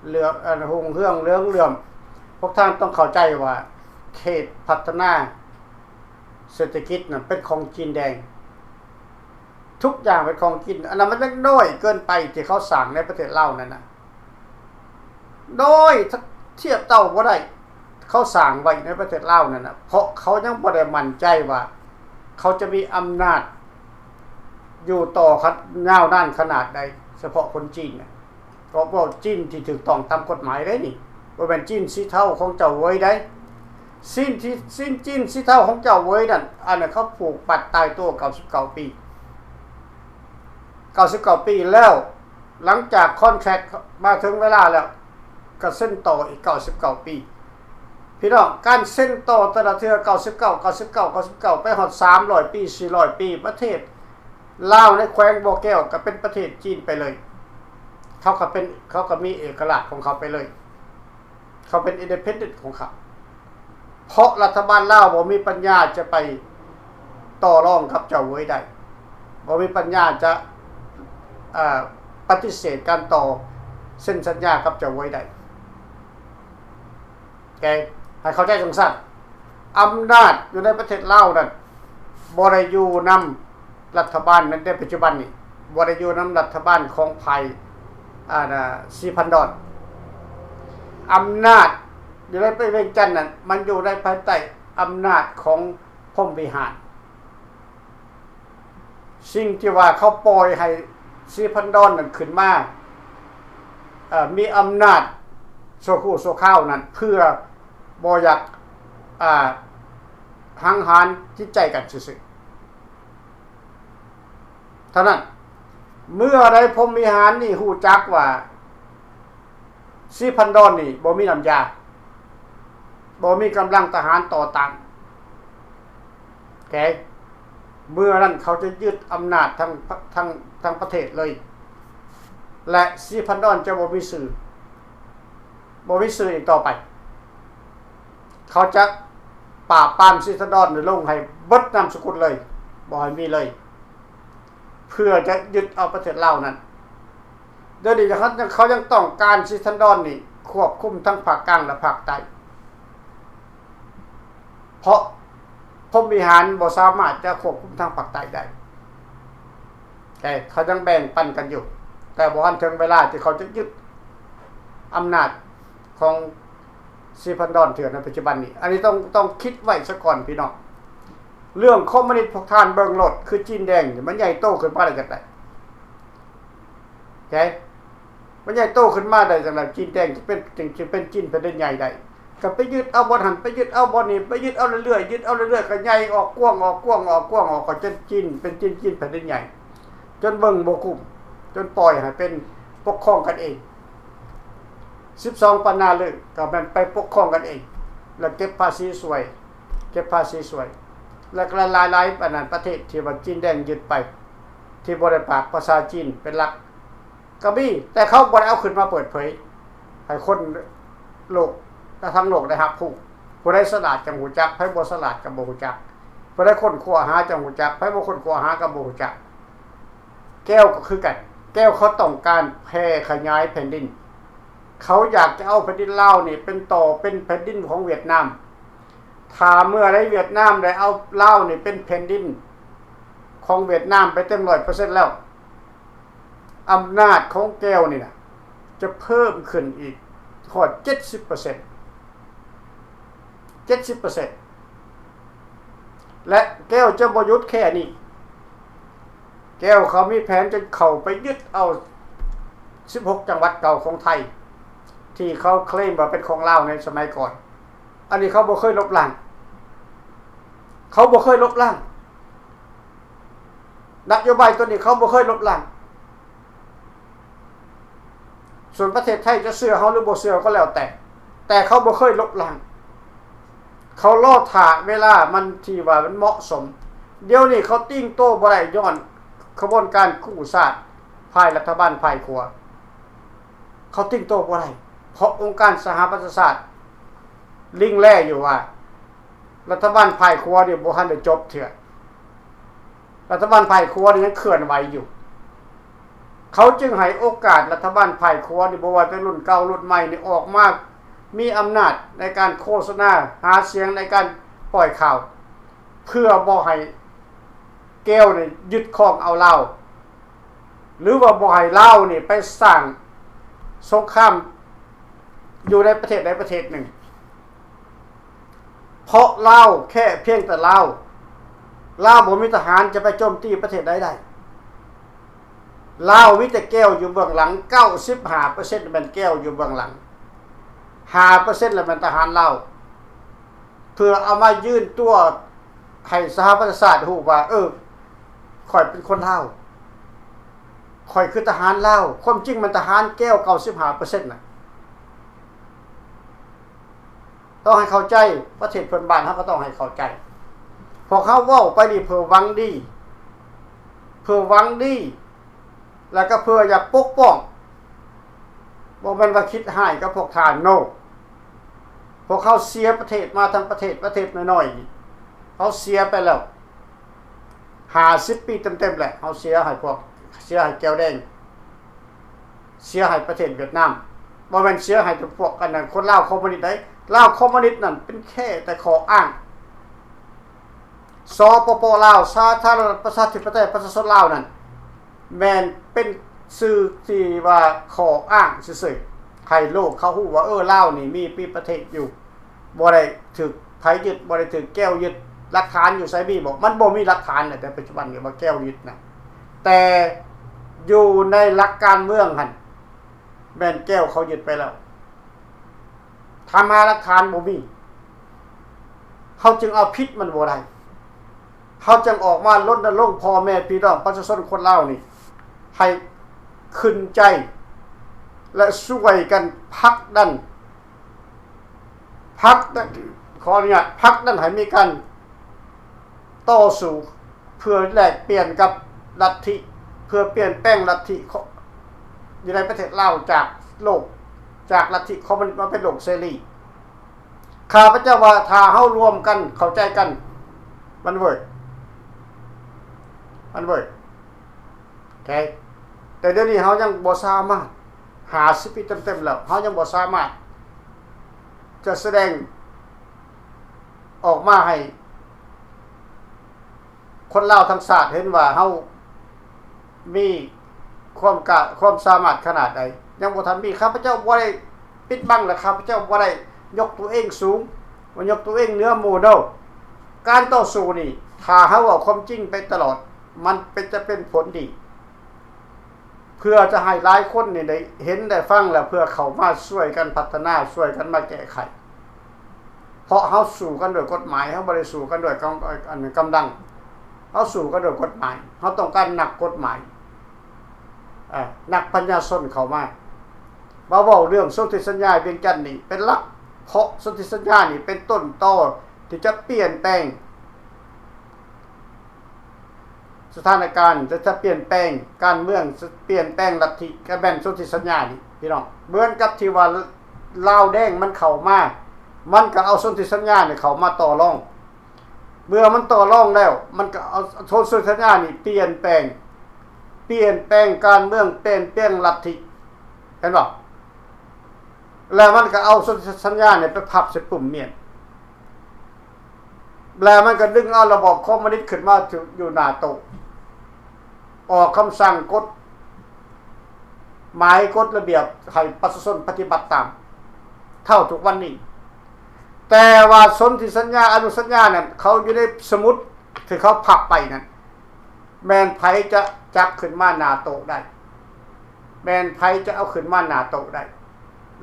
ເຫຼືອ ຮຸ່ງເຮືອງເຫຼືອງເຫຼື້ອມ. ພວກທ່ານຕ້ອງເຂົ້າໃຈວ່າ ເຂດພັດທະນາເສດຖະກິດນັ້ນເປັນຂອງຈີນແດງ. ທຸກຢ່າງເປັນຂອງຈີນ. ອັນນັ້ນມັນຍັງນ້ອຍເກີນໄປທີ່ເຂົາສ້າງໃນປະເທດລາວນັ້ນນະ. ນ້ອຍ ທ- ທຽບເທົ່າບໍ່ໄດ້ ເຂົາສ້າງໄວ້ໃນປະເທດລາວນັ້ນນະ. ເພາະເຂົາຍັງບໍ່ໄດ້ໝັ້ນໃຈວ່າ ເຂົາຈະມີອຳນາດຢູ່ຕໍ່ ຍາວນານຂະໜາດໃດ ສະເພາະຄົນຈີນນະ. ກໍເວົ້າຈີນທີ່ຖືກຕ້ອງຕາມກົດໝາຍເດ້ນີ້ ບໍ່ແມ່ນຈີນສີເທົາຂອງເຈົ້າເຫວີຍໃດ. ຊີ້ນທີ່ ຊີ້ນຈີນສີເທົາຂອງເຈົ້າເຫວີຍນັ້ນ ອັນນັ້ນເຂົາຜູກບັດຕາຍໂຕເກົ້າສິບເກົ້າປີ ເກົ້າສິບເກົ້າປີແລ້ວ. ຫຼັງຈາກຄອນແທຣັກມາເຖິງເວລາແລ້ວ ກໍເຊັນຕໍ່ອີກເກົ້າສິບເກົ້າປີ. ພີ່ນ້ອງ ການເຊັນຕໍ່ແຕ່ລະເທື່ອ ເກົ້າສິບເກົ້າ ເກົ້າສິບເກົ້າ ເກົ້າສິບເກົ້າ ໄປຮອດສາມຮ້ອຍປີ ສີ່ຮ້ອຍປີ ປະເທດລາວໃນແຂວງບໍ່ແກ້ວກໍເປັນປະເທດຈີນໄປເລີຍ. ເຂົາກໍເປັນ ເຂົາກໍມີເອກະລາດຂອງເຂົາໄປເລີຍ. ເຂົາເປັນອິນດີເພນເດັນຂອງເຂົາ ເພາະລັດຖະບານລາວບໍ່ມີປັນຍາຈະໄປຕໍ່ລອງກັບເຈົ້າເຫວີຍໄດ້ ບໍ່ມີປັນຍາຈະ ເອີ ປະຕິເສດການຕໍ່ເຊັນສັນຍາກັບເຈົ້າເຫວີຍໄດ້. ແກ ໃຫ້ເຂົ້າໃຈຈັ່ງຊັ້ນ. ອຳນາດຢູ່ໃນປະເທດລາວນັ້ນ ບໍ່ໄດ້ຢູ່ນຳ ລັດຖະບານໃນປັດຈຸບັນນີ້ ບໍ່ໄດ້ຢູ່ນຳລັດຖະບານຂອງຝ່າຍ ອັນ ນະ ສີພັນດອນ. ອຳນາດຢູ່ໃນວຽງຈັນນັ້ນ ມັນຢູ່ໃນພາຍໃຕ້ອຳນາດຂອງພົມວິຫານ. ສິ່ງທີ່ວ່າເຂົາປ່ອຍໃຫ້ສີພັນດອນນັ້ນຂຶ້ນມາ ເອີ ມີອຳນາດຊົ່ວຄູ່ຊົ່ວຄາວນັ້ນ ເພື່ອບໍ່ຢາກ ອາ ຫັງຫານຈິດໃຈກັນຊື່ໆ ເທົ່ານັ້ນ. ເມື່ອໃດພົມວິຫານນີ້ຮູ້ຈັກວ່າສີພັນດອນນີ້ບໍ່ມີນ້ຳຢາ ບໍ່ມີກຳລັງທະຫານຕໍ່ຕ້ານ ໂອເຄ ເມື່ອນັ້ນເຂົາຈະຍຶດອຳນາດທັງ ທັງ ທັງປະເທດເລີຍ ແລະ ສີພັນດອນຈະບໍ່ມີຊື່ ບໍ່ມີຊື່ອີກຕໍ່ໄປ. ເຂົາຈະປາບປາມສີພັນດອນ ລົງໃຫ້ເບິດນາມສະກຸນເລີຍ ບໍ່ໃຫ້ມີເລີຍ ເພື່ອຈະຍຶດເອົາປະເທດລາວນັ້ນ. ດຽວນີ້ເຂົາ ເຂົາຍັງຕ້ອງການສີພັນດອນນີ້ຄວບຄຸມທັງພາກກາງ ແລະ ພາກໃຕ້ ເພາະພົມວິຫານບໍ່ສາມາດຈະຄວບຄຸມທາງພາກໃຕ້ໄດ້ ແຕ່ເຂົາຍັງແບ່ງປັນກັນຢູ່ ແຕ່ບໍ່ທັນເຖິງເວລາທີ່ເຂົາຈະຍຶດອຳນາດຂອງສີພັນດອນເທື່ອໃນປັດຈຸບັນນີ້. ອັນນີ້ຕ້ອງ ຕ້ອງຄິດໄວ້ຊະກ່ອນພີ່ນ້ອງ. ເລື່ອງຄອມມູນິດພວກທ່ານເບິ່ງໂລດ ຄືຈີນແດງນີ້ ມັນໃຫຍ່ໂຕຂຶ້ນມາໄດ້ຈັ່ງໃດ? ໂອເຄ ມັນໃຫຍ່ໂຕຂຶ້ນມາໄດ້ຈັ່ງໃດ? ຈີນແດງຈະເປັນ ຈຶ່ງຈະເປັນຈີນແຜ່ນດິນໃຫຍ່ໄດ້ ກໍໄປຍຶດເອົາບ່ອນຫັ້ນ ໄປຍຶດເອົາບ່ອນນີ້ ໄປຍຶດເອົາເລື້ອຍໆ ຍຶດເອົາເລື້ອຍໆ ກໍໃຫຍ່ອອກ ກວ້າງອອກ ກວ້າງອອກ ກວ້າງອອກ ກໍຈົນຈີນເປັນຈີນ ແຜ່ນດິນໃຫຍ່ ຈົນເບິ່ງບໍ່ກຸ້ມ ຈົນປ່ອຍໃຫ້ເປັນປົກຄອງກັນເອງ. ສິບສອງປານາເລີກ ກໍແມ່ນໄປປົກຄອງກັນເອງ ແລ້ວເກັບພາສີຊ່ວຍ ເກັບພາສີຊ່ວຍ ແລ້ວກໍຫຼາຍໆ ອັນນັ້ນ ປະເທດທີ່ວ່າຈີນແດງຍຶດໄປ ທີ່ບໍ່ໄດ້ປາກພາສາຈີນເປັນຫຼັກ ກໍມີ ແຕ່ເຂົາບໍ່ໄດ້ເອົາຂຶ້ນມາເປີດເຜີຍໃຫ້ຄົນໂລກ ແລະ ທັງໂລກໄດ້ຮັບຮູ້. ຜູ້ໃດສະຫຼາດຈັ່ງຮູ້ຈັກ ໃຜບໍ່ສະຫຼາດກໍບໍ່ຮູ້ຈັກ ຜູ້ໃດຄົ້ນຄວ້າຫາຈັ່ງຮູ້ຈັກ ໃຜບໍ່ຄົ້ນຄວ້າຫາກໍບໍ່ຮູ້ຈັກ. ແກ້ວກໍຄືກັນ ແກ້ວເຂົາຕ້ອງການແຜ່ຂະຫຍາຍແຜ່ນດິນ ເຂົາຢາກຈະເອົາແຜ່ນດິນລາວນີ້ເປັນຕໍ່ເປັນແຜ່ນດິນຂອງຫວຽດນາມ. ຖ້າເມື່ອໃດຫວຽດນາມໄດ້ເອົາລາວນີ້ເປັນແຜ່ນດິນຂອງຫວຽດນາມໄປເຕັມຮ້ອຍເປີເຊັນແລ້ວ ອຳນາດຂອງແກ້ວນີ້ນະ ຈະເພີ່ມຂຶ້ນອີກຮອດເຈັດສິບເປີເຊັນ ເຈັດສິບເປີເຊັນ ແລະ ແກ້ວຈະບໍ່ຢຸດແຄ່ນີ້. ແກ້ວເຂົາມີແຜນຈະເຂົ້າໄປຍຶດເອົາສິບຫົກຈັງຫວັດເກົ່າຂອງໄທ ທີ່ເຂົາເຄລມວ່າເປັນຂອງລາວໃນສະໄໝກ່ອນ. ອັນນີ້ເຂົາບໍ່ເຄີຍລົບລ້າງ ເຂົາບໍ່ເຄີຍລົບລ້າງ ນະໂຍບາຍຕົວນີ້ເຂົາບໍ່ເຄີຍລົບລ້າງ. ສ່ວນປະເທດໄທຈະເຊື່ອເຮົາຫຼືບໍ່ເຊື່ອກໍແລ້ວແຕ່ ແຕ່ເຂົາບໍ່ເຄີຍລົບລ້າງ ເຂົາລໍຖ້າເວລາມັນທີ່ວ່າມັນເໝາະສົມ. ດຽວນີ້ເຂົາຕີງໂຕບໍ່ໄດ້ ຍ້ອນຂະບວນການກູ້ຊາດ ຝ່າຍລັດຖະບານຝ່າຍຂວາ ເຂົາຕີງໂຕບໍ່ໄດ້ ເພາະອົງການສະຫະປະຊາຊາດລິງແລຢູ່ວ່າ ລັດຖະບານຝ່າຍຂວານີ້ບໍ່ທັນໄດ້ຈົບເທື່ອ ລັດຖະບານຝ່າຍຂວານີ້ຍັງເຄື່ອນໄຫວຢູ່. ເຂົາຈຶ່ງໃຫ້ໂອກາດລັດຖະບານຝ່າຍຂວານີ້ ບໍ່ວ່າແຕ່ລຸ້ນເກົ່າລຸ້ນໃໝ່ນີ້ ອອກມາມີອຳນາດໃນການໂຄສະນາ ຫາສຽງ ໃນການປ່ອຍຂ່າວ ເພື່ອບໍ່ໃຫ້ແກ້ວນີ້ຍຶດຄອງເອົາລາວ ຫຼືວ່າບໍ່ໃຫ້ລາວນີ້ໄປສ້າງສົງຄາມຢູ່ໃນປະເທດໃດປະເທດໜຶ່ງ. ເພາະລາວແຄ່ພຽງແຕ່ລາວ ລາວບໍ່ມີທະຫານຈະໄປໂຈມຕີປະເທດໃດໄດ້. ລາວມີແຕ່ແກ້ວຢູ່ເບື້ອງຫຼັງ ເກົ້າສິບຫ້າເປີເຊັນແມ່ນແກ້ວຢູ່ເບື້ອງຫຼັງ ຫ້າເປີເຊັນລະແມ່ນທະຫານລາວ ເພື່ອເອົາມາຢືນຕົວໃຫ້ສະຫະປະຊາຊາດຮູ້ວ່າ ເອີ ຂ້ອຍເປັນຄົນລາວ ຂ້ອຍຄືທະຫານລາວ. ຄວາມຈິງແມ່ນທະຫານແກ້ວເກົ້າສິບຫ້າເປີເຊັນນະ. ຕ້ອງໃຫ້ເຂົ້າໃຈ ປະເທດເພື່ອນບ້ານເຮົາກໍຕ້ອງໃຫ້ເຂົ້າໃຈ. ພວກເຮົາເວົ້າໄປນີ້ເພື່ອຫວັງດີ ເພື່ອຫວັງດີ ແລ້ວກໍເພື່ອຢາກປົກປ້ອງ. ບໍ່ແມ່ນວ່າຄິດຮ້າຍກັບພວກທ່ານ ໂນ. ພວກເຮົາເສຍປະເທດມາທັງປະເທດ ປະເທດນ້ອຍໆນີ້ ເຮົາເສຍໄປແລ້ວຫ້າສິບປີເຕັມໆແຫຼະ. ເຮົາເສຍໃຫ້ພວກ ເສຍໃຫ້ແກ້ວແດງ ເສຍໃຫ້ປະເທດຫວຽດນາມ ບໍ່ແມ່ນເສຍໃຫ້ແຕ່ພວກອັນນັ້ນ ຄົນລາວຄອມມູນິດໃດ. ລາວຄອມມູນິດນັ້ນເປັນແຄ່ແຕ່ຂໍ້ອ້າງ ສປປ ລາວ ສາທາລະນະລັດ ປະຊາທິປະໄຕ ປະຊາຊົນລາວນັ້ນ ແມ່ນເປັນຊື່ທີ່ວ່າຂໍ້ອ້າງຊື່ໆ ໃຫ້ໂລກເຂົາຮູ້ວ່າ ເອີ ລາວນີ້ມີ ມີປະເທດຢູ່ ບໍ່ໄດ້ຖືກໃຜຍຶດ ບໍ່ໄດ້ຖືກແກວຍຶດ. ຫຼັກຖານຢູ່ໃສ ມີບໍ່? ມັນບໍ່ມີຫຼັກຖານແຫຼະ ແຕ່ປັດຈຸບັນນີ້ວ່າແກວຍຶດນະ ແຕ່ຢູ່ໃນຫຼັກການເມືອງຫັ້ນ ແມ່ນແກວເຂົາຍຶດໄປແລ້ວ. ທຳມາຫຼັກຖານບໍ່ມີ ເຮົາຈຶ່ງເອົາຜິດມັນບໍ່ໄດ້. ເຮົາຈຶ່ງອອກມາລົນນະລົງພໍ່ແມ່ພີ່ນ້ອງປະຊາຊົນຄົນລາວນີ້ ໃຫ້ຂຶ້ນໃຈ ແລະ ຊ່ວຍກັນຜັກດັນ ຜັກດັນ ຂໍອະນຸຍາດ ຜັກດັນໃຫ້ມີການຕໍ່ສູ້ ເພື່ອແລກປ່ຽນກັບລັດທິ ເພື່ອປ່ຽນແປງລັດທິ ຢູ່ໃນປະເທດລາວ ຈາກໂລກ ຈາກລັດທິຄອມມູນິດມາເປັນໂລກເສລີ. ຂ້າພະເຈົ້າວ່າ ຖ້າເຮົາລວມກັນ ເຂົ້າໃຈກັນ ມັນເວີກ ມັນເວີກ. ໂອເຄ ແຕ່ດຽວນີ້ເຮົາຍັງບໍ່ສາມາດ ຫ້າສິບປີເຕັມໆແລ້ວ ເຮົາຍັງບໍ່ສາມາດຈະສະແດງອອກມາໃຫ້ຄົນລາວທັງຊາດເຫັນວ່າເຮົາມີຄວາມກ້າ ຄວາມສາມາດຂະໜາດໃດ ຍັງບໍ່ທັນມີ. ຂ້າພະເຈົ້າບໍ່ໄດ້ປິດບັງ ແລະ ຂ້າພະເຈົ້າບໍ່ໄດ້ຍົກຕົວເອງສູງ ບໍ່ຍົກຕົວເອງເໜືອໝູ່ເດີ. ການຕໍ່ສູ້ນີ້ ຖ້າເຮົາເວົ້າຄວາມຈິງໄປຕະຫຼອດ ມັນເປັນ ຈະເປັນຜົນດີ ເພື່ອຈະໃຫ້ຫຼາຍຄົນນີ້ໄດ້ເຫັນໄດ້ຟັງ ແລ້ວເພື່ອເຂົ້າມາຊ່ວຍກັນພັດທະນາ ຊ່ວຍກັນມາແກ້ໄຂ. ເພາະເຮົາສູ້ກັນດ້ວຍກົດໝາຍ ເຮົາບໍ່ໄດ້ສູ້ກັນດ້ວຍກຳ ອັນ ກຳລັງ ເຮົາສູ້ກັນດ້ວຍກົດໝາຍ ເຮົາຕ້ອງການນັກກົດໝາຍ ເອີ ນັກປັນຍາຊົນເຂົ້າມາ ມາເວົ້າເລື່ອງສົນທິສັນຍາວຽງຈັນນີ້ເປັນຫຼັກ ເພາະສົນທິສັນຍານີ້ເປັນຕົ້ນຕໍທີ່ຈະປ່ຽນແປງ ສະຖານະການ ຈະ ຈະປ່ຽນແປງການເມືອງ ຈະປ່ຽນແປງລັດທິ ກະແມ່ນສົນທິສັນຍານີ້ພີ່ນ້ອງ. ເໝືອນກັບທີ່ວ່າລາວແດງມັນເຂົ້າມາ ມັນກະເອົາສົນທິສັນຍານີ້ເຂົ້າມາຕໍ່ລອງ. ເມື່ອມັນຕໍ່ລອງແລ້ວ ມັນກະເອົາສົນທິສັນຍານີ້ປ່ຽນແປງ ປ່ຽນແປງການເມືອງ ປ່ຽນແປງລັດທິ ເຫັນບໍ່? ແລ້ວມັນກະເອົາສົນທິສັນຍານີ້ໄປພັບໃສ່ປຸ່ມມຽນ ແລ້ວມັນກະດຶງເອົາລະບອບຄອມມູນິດຂຶ້ນມາຢູ່ໜ້າໂຕະ ອອກຄຳສັ່ງກົດໝາຍກົດລະບຽບໃຫ້ປະຊາຊົນປະຕິບັດຕາມ ເທົ່າທຸກວັນນີ້. ແຕ່ວ່າສົນທິສັນຍາ ອະນຸສັນຍານັ້ນ ເຂົາຢູ່ໃນສະໝຸດທີ່ເຂົາພັບໄປນັ້ນ ແມ່ນໃຜຈະຈັບຂຶ້ນມາໜ້າໂຕະໄດ້? ແມ່ນໃຜຈະເອົາຂຶ້ນມາໜ້າໂຕະໄດ້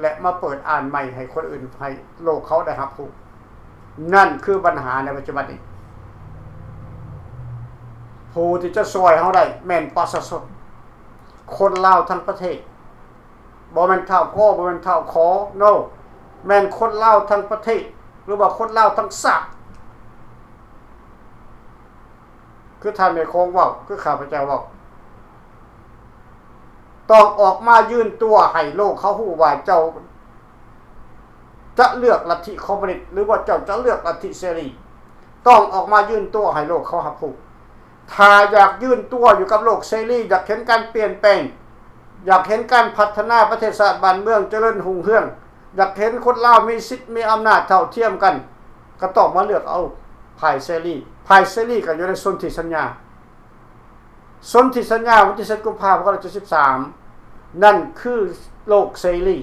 ແລະ ມາເປີດອ່ານໃໝ່ໃຫ້ຄົນອື່ນ ໃຫ້ໂລກເຂົາໄດ້ຮັບຮູ້? ນັ້ນຄືບັນຫາໃນປັດຈຸບັນນີ້. ຜູ້ທີ່ຈະຊ່ວຍເຮົາໄດ້ແມ່ນປະຊາຊົນ ຄົນລາວທັງປະເທດ. ບໍ່ແມ່ນທ້າວ ກ ບໍ່ແມ່ນທ້າວ ຂ ໂນ ແມ່ນຄົນລາວທັງປະເທດ ຫຼືວ່າຄົນລາວທັງຊາດ. ຄືທ່ານແມ່ໂຂງເວົ້າ ຄືຂ້າພະເຈົ້າເວົ້າ ຕ້ອງອອກມາຢືນຕົວໃຫ້ໂລກເຂົາຮູ້ວ່າເຈົ້າຈະເລືອກລັດທິຄອມມູນິດ ຫຼືວ່າເຈົ້າຈະເລືອກລັດທິເສລີ. ຕ້ອງອອກມາຢືນຕົວໃຫ້ໂລກເຂົາຮັບຮູ້. ຖ້າຢາກຢືນຕົວຢູ່ກັບໂລກເສລີ ຢາກເຫັນການປ່ຽນແປງ ຢາກເຫັນການພັດທະນາປະເທດຊາດບ້ານເມືອງຈະເລີນຮຸ່ງເຮືອງ ຢາກເຫັນຄົນລາວມີສິດມີອຳນາດເທົ່າທຽມກັນ ກໍຕ້ອງມາເລືອກເອົາຝ່າຍເສລີ. ຝ່າຍເສລີກໍຢູ່ໃນສົນທິສັນຍາ. ສົນທິສັນຍາວັນທີເຈັດ ກຸມພາ ພັນເກົ້າຮ້ອຍເຈັດສິບສາມ ນັ້ນຄືໂລກເສລີ.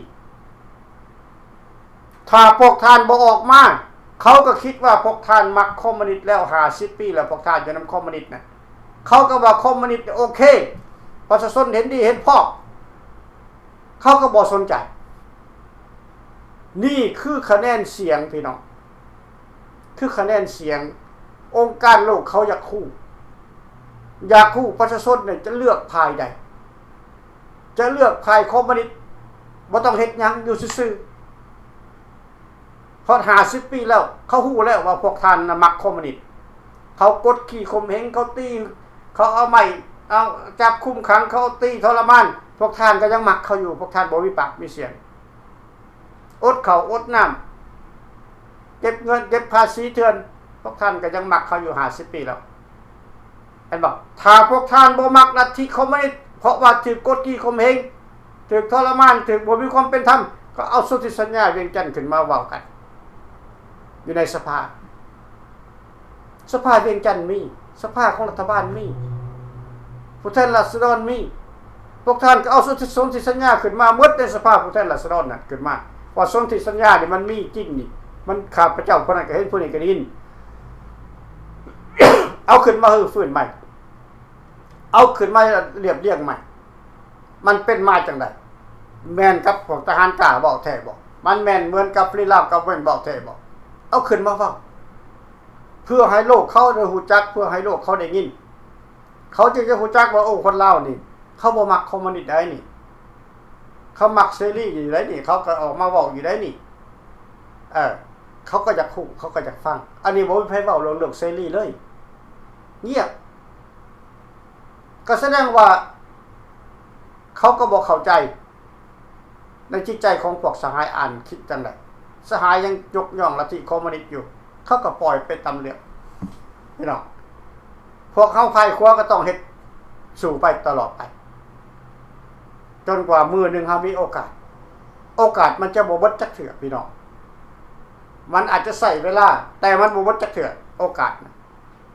ຖ້າພວກທ່ານບໍ່ອອກມາ ເຂົາກໍຄິດວ່າພວກທ່ານມັກຄອມມູນິດແລ້ວ ຫ້າສິບປີແລ້ວ ພວກທ່ານຢູ່ນຳຄອມມູນິດນະ ເຂົາກໍວ່າຄອມມູນິດໂອເຄ ປະຊາຊົນເຫັນດີເຫັນພ້ອມ ເຂົາກໍບໍ່ສົນໃຈ. ນີ້ຄືຄະແນນສຽງ ພີ່ນ້ອງ ຄືຄະແນນສຽງ. ອົງການໂລກເຂົາຢາກຮູ້ ຢາກຮູ້ປະຊາຊົນນີ້ຈະເລືອກຝ່າຍໃດ? ຈະເລືອກຝ່າຍຄອມມູນິດ ບໍ່ຕ້ອງເຮັດຫຍັງ ຢູ່ຊື່ໆ. ເພາະຫ້າສິບປີແລ້ວ ເຂົາຮູ້ແລ້ວວ່າພວກທ່ານນະມັກຄອມມູນິດ. ເຂົາກົດຂີ່ຂົ່ມເຫງ ເຂົາຕີ ເຂົາເອົາໄມ້ ເອົາຈັບຄຸມຂັງ ເຂົາເອົາຕີທໍລະມານ ພວກທ່ານກໍຍັງມັກເຂົາຢູ່. ພວກທ່ານບໍ່ມີປາກມີສຽງ ອົດເຂົ້າອົດນ້ຳ ເກັບເງິນເກັບພາສີເຖື່ອນ ພວກທ່ານກໍຍັງມັກເຂົາຢູ່ ຫ້າສິບປີແລ້ວ ແມ່ນບໍ່? ຖ້າພວກທ່ານບໍ່ມັກລັດທິຄອມມູນິດ ເພາະວ່າຖືກກົດຂີ່ຂົ່ມເຫງ ຖືກທໍລະມານ ຖືກບໍ່ມີຄວາມເປັນທຳ ກໍເອົາສົນທິສັນຍາວຽງຈັນຂຶ້ນມາເວົ້າກັນຢູ່ໃນສະພາ. ສະພາວຽງຈັນມີ, ສະພາຂອງລັດຖະບານມີ, ຜູ້ແທນລາຊະດອນມີ. ພວກທ່ານກໍເອົາສົນທິສັນຍາຂຶ້ນມາໝົດໃນສະພາຜູ້ແທນລາຊະດອນນັ້ນຂຶ້ນມາ, ວ່າສົນທິສັນຍານີ້ມັນມີຈິງນີ້, ມັນ ຂ້າພະເຈົ້າຜູ້ນັ້ນກໍເຫັນ, ຜູ້ນີ້ກໍໄດ້ຍິນ. ເອົາຂຶ້ນມາຮື້ຟື້ນໃໝ່, ເອົາຂຶ້ນມາລຽບລຽງໃໝ່. ມັນເປັນມາຈັ່ງໃດ? ແມ່ນກັບພວກທະຫານກ້າເວົ້າແທ້ບໍ່? ມັນແມ່ນເໝືອນກັບຟຣີລາວກັບເວັນເວົ້າແທ້ບໍ່? ເອົາຂຶ້ນມາເວົ້າ ເພື່ອໃຫ້ໂລກເຂົາໄດ້ຮູ້ຈັກ, ເພື່ອໃຫ້ໂລກເຂົາໄດ້ຍິນ, ເຂົາຈຶ່ງຈະຮູ້ຈັກວ່າ ໂອ້ ຄົນລາວນີ້ ເຂົາບໍ່ມັກຄອມມູນິດໃດນີ້, ເຂົາມັກເສລີຢູ່ໃດນີ້, ເຂົາກໍອອກມາເວົ້າຢູ່ໃດນີ້. ເອີ ເຂົາກໍຢາກຮູ້, ເຂົາກໍຢາກຟັງ. ອັນນີ້ບໍ່ມີໃຜເວົ້າເລື່ອງ, ເລື່ອງເສລີເລີຍ, ງຽບ. ກໍສະແດງວ່າເຂົາກໍບໍ່ເຂົ້າໃຈໃນຈິດໃຈຂອງພວກສະຫາຍ ອ່ານຄິດຈັ່ງໃດ. ສະຫາຍຍັງຍົກຍ້ອງລັດທິຄອມມູນິດຢູ່, ເຂົາກໍປ່ອຍໄປຕາມເລື່ອງ. ພີ່ນ້ອງ, ພວກເຮົາຝ່າຍຂວາກໍຕ້ອງເຮັດສູ້ໄປຕະຫຼອດໄປ ຈົນກວ່າມື້ໜຶ່ງເຮົາມີໂອກາດ. ໂອກາດມັນຈະບໍ່ເບິດຈັກເທື່ອ ພີ່ນ້ອງ, ມັນອາດຈະໃຊ້ເວລາ ແຕ່ມັນບໍ່ເບິດຈັກເທື່ອ ໂອກາດນະ.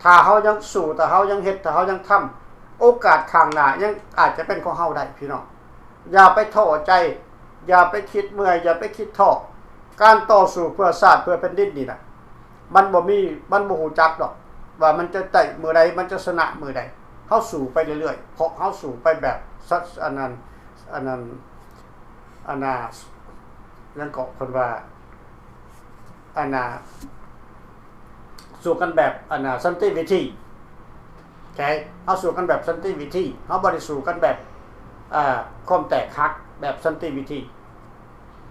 ຖ້າເຮົາຍັງສູ້, ຖ້າເຮົາຍັງເຮັດ, ຖ້າເຮົາຍັງທຳ, ໂອກາດຂ້າງໜ້າຍັງອາດຈະເປັນຂອງເຮົາໄດ້ ພີ່ນ້ອງ. ຢ່າໄປທໍ້ໃຈ, ຢ່າໄປຄິດເມື່ອຍ, ຢ່າໄປຄິດທໍ້. ການຕໍ່ສູ້ເພື່ອຊາດເພື່ອແຜ່ນດິນນີ້ນະ ມັນບໍ່ມີ, ມັນບໍ່ຮູ້ຈັກດອກວ່າມັນຈະໄດ້ມື້ໃດ, ມັນຈະຊະນະມື້ໃດ. ເຮົາສູ້ໄປເລື້ອຍໆ, ເພາະເຮົາສູ້ໄປແບບ ອັນນັ້ນ, ອັນນັ້ນ, ອັນນ່າ, ຫຍັງເກາະເພິ່ນວ່າ, ອັນນ່າ, ສູ້ກັນແບບ ອັນນ່າ ສັນຕິວິທີ. ໂອເຄ, ເຮົາສູ້ກັນແບບສັນຕິວິທີ, ເຮົາບໍ່ໄດ້ສູ້ກັນແບບ ເອີ ຄວາມແຕກຫັກແບບສັນຕິວິທີ.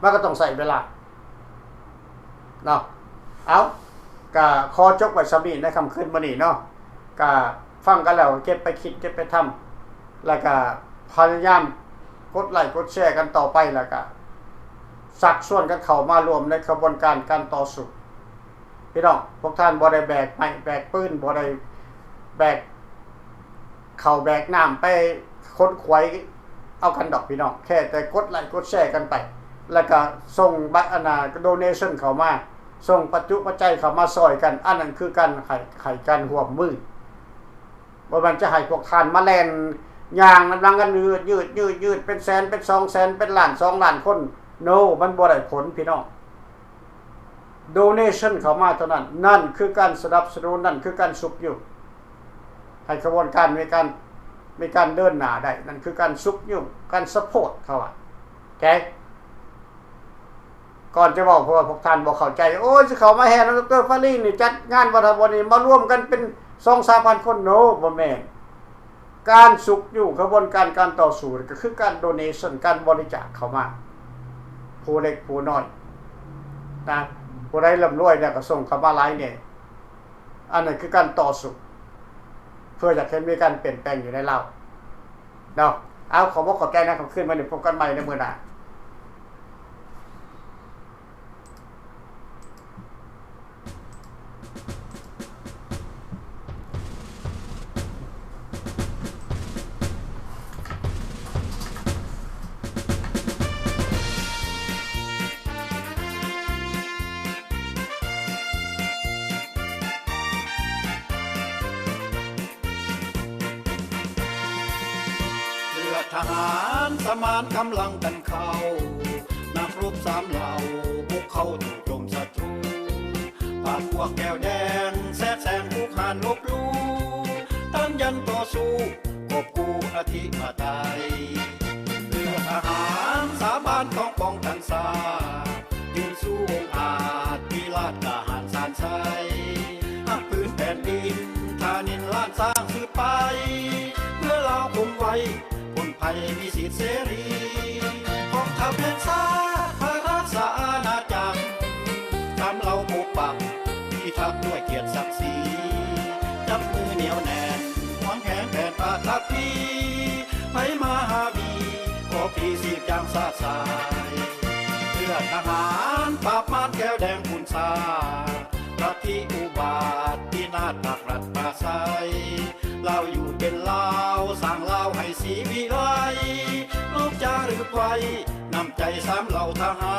ມັນກໍຕ້ອງໃຊ້ເວລາເນາະ. ເອົາ, ກໍຂໍຈົບໄວ້ສ່ຳນີ້ໃນຄ່ຳຄືນມື້ນີ້ເນາະ. ກໍຟັງກັນແລ້ວກໍເກັບໄປຄິດ, ເກັບໄປທຳ, ແລ້ວກໍພະຍາຍາມກົດໄລກົດແຊກັນຕໍ່ໄປ, ແລ້ວກໍຊັກຊວນກັນເຂົ້າມາຮ່ວມໃນຂະບວນການການຕໍ່ສູ້. ພີ່ນ້ອງ, ພວກທ່ານບໍ່ໄດ້ແບກໄມ້ແບກປືນ, ບໍ່ໄດ້ແບກເຂົ້າແບກນ້ຳໄປຂົນຂວາຍເອົາກັນດອກ ພີ່ນ້ອງ. ແຄ່ແຕ່ກົດໄລກົດແຊກັນໄປ, ແລ້ວກໍສົ່ງບັດ ອັນນ່າ ໂດເນຊັນເຂົ້າມາ, ສົ່ງປັດຈຸປັດໄຈເຂົ້າມາຊ່ອຍກັນ. ອັນນັ້ນຄືການໃຫ້, ໃຫ້ການຮ່ວມມື. ບໍ່ແມ່ນຈະໃຫ້ພວກທ່ານມາແລ່ນຍ່າງນຳຫຼັງກັນ ຍືດໆໆໆ ເປັນແສນ ເປັນສອງແສນ ເປັນລ້ານສອງລ້ານຄົນ. ໂນ, ມັນບໍ່ໄດ້ຜົນ ພີ່ນ້ອງ. ໂດເນຊັນເຂົ້າມາເທົ່ານັ້ນ, ນັ້ນຄືການສະໜັບສະໜູນ, ນັ້ນຄືການຊຸກຍູ້ໃຫ້ຂະບວນການມີການ, ມີການເດີນໜ້າໄດ້, ນັ້ນຄືການຊຸກຍູ້, ການຊັບພອດເຂົາວ່າ. ແກ ກ່ອນຈະເວົ້າ, ເພາະວ່າພວກທ່ານບໍ່ເຂົ້າໃຈ, ໂອ້ຍ ຊິເຂົ້າມາແຫ່ນຳ ດຣ. ຟາຣີນີ້ ຈັດງານວັດທະບຸນນີ້ ມາລວມກັນເປັນສອງສາມພັນຄົນ. ໂນ, ບໍ່ແມ່ນ. ການຊຸກຍູ້ຂະບວນການການຕໍ່ສູ້ກໍຄືການໂດເນຊັນ, ການບໍລິຈາກເຂົ້າມາ, ຜູ້ເລັກຜູ້ນ້ອຍນະ, ຜູ້ໃດລ່ຳລວຍແລ້ວກໍສົ່ງເຂົ້າມາຫຼາຍແດ່. ອັນນັ້ນຄືການຕໍ່ສູ້ ເພື່ອຢາກເຫັນມີການປ່ຽນແປງຢູ່ໃນລາວເນາະ. ເອົາ, ຂໍບອກຂອບໃຈນະ, ຄ່ຳຄືນມື້ນີ້ ພົບກັນໃໝ່ໃນມື້ໜ້າ. ເລືອດທະຫານສະໝານກຳລັງກັນເຂົ້າ, ນັກຮົບສາມເຫຼົ່າບຸກເຂົ້າໂຈມສັດ ປາບພວກແກວແດງ ແຊກແຊງ ປຸກຮານລົບຫຼູ່ ຕ້ານຢັນຕໍ່ສູ້ ກອບກູ້ອະທິປະໄຕ. ເພື່ອທະຫານສາບານຕ້ອງປ້ອງກັນຊາດ ຢືນສູ້ອົງອາດ ວິລາດກ້າຫານຊານໄຊ ຮັກພື້ນແຜ່ນດິນ ທານິນລ້ານຊ້າງສືບໄປ ເພື່ອລາວຄົງໄວ ພົ້ນໄພມີສິດເສລີ ກອງທັບແຫ່ງຊາດ ພະລາຊາອານາຈັກ ສາມເຫຼົ່າປົກປັກ ພິທັກດ້ວຍກຽດສັກສີ ຈັບມືໜຽວແໜ້ນ ຫວງແຫນແຜນປະທັບພີ ໃຜມາຫາບີ ຂໍພີຊີບຢ່າງຊາດຊາຍ ເພື່ອທະຫານປາບມານແກວແດງຂຸນຊາດ ລັດທິອຸບາດ ພິນາດປັກລັດປາໄຊ ລາວຢູ່ເປັນລາວ ສ້າງລາວໃຫ້ສີວິໄລ ລູກຈາລຶກໄວ້ ນ້ຳໃຈສາມເຫຼົ່າທະຫາ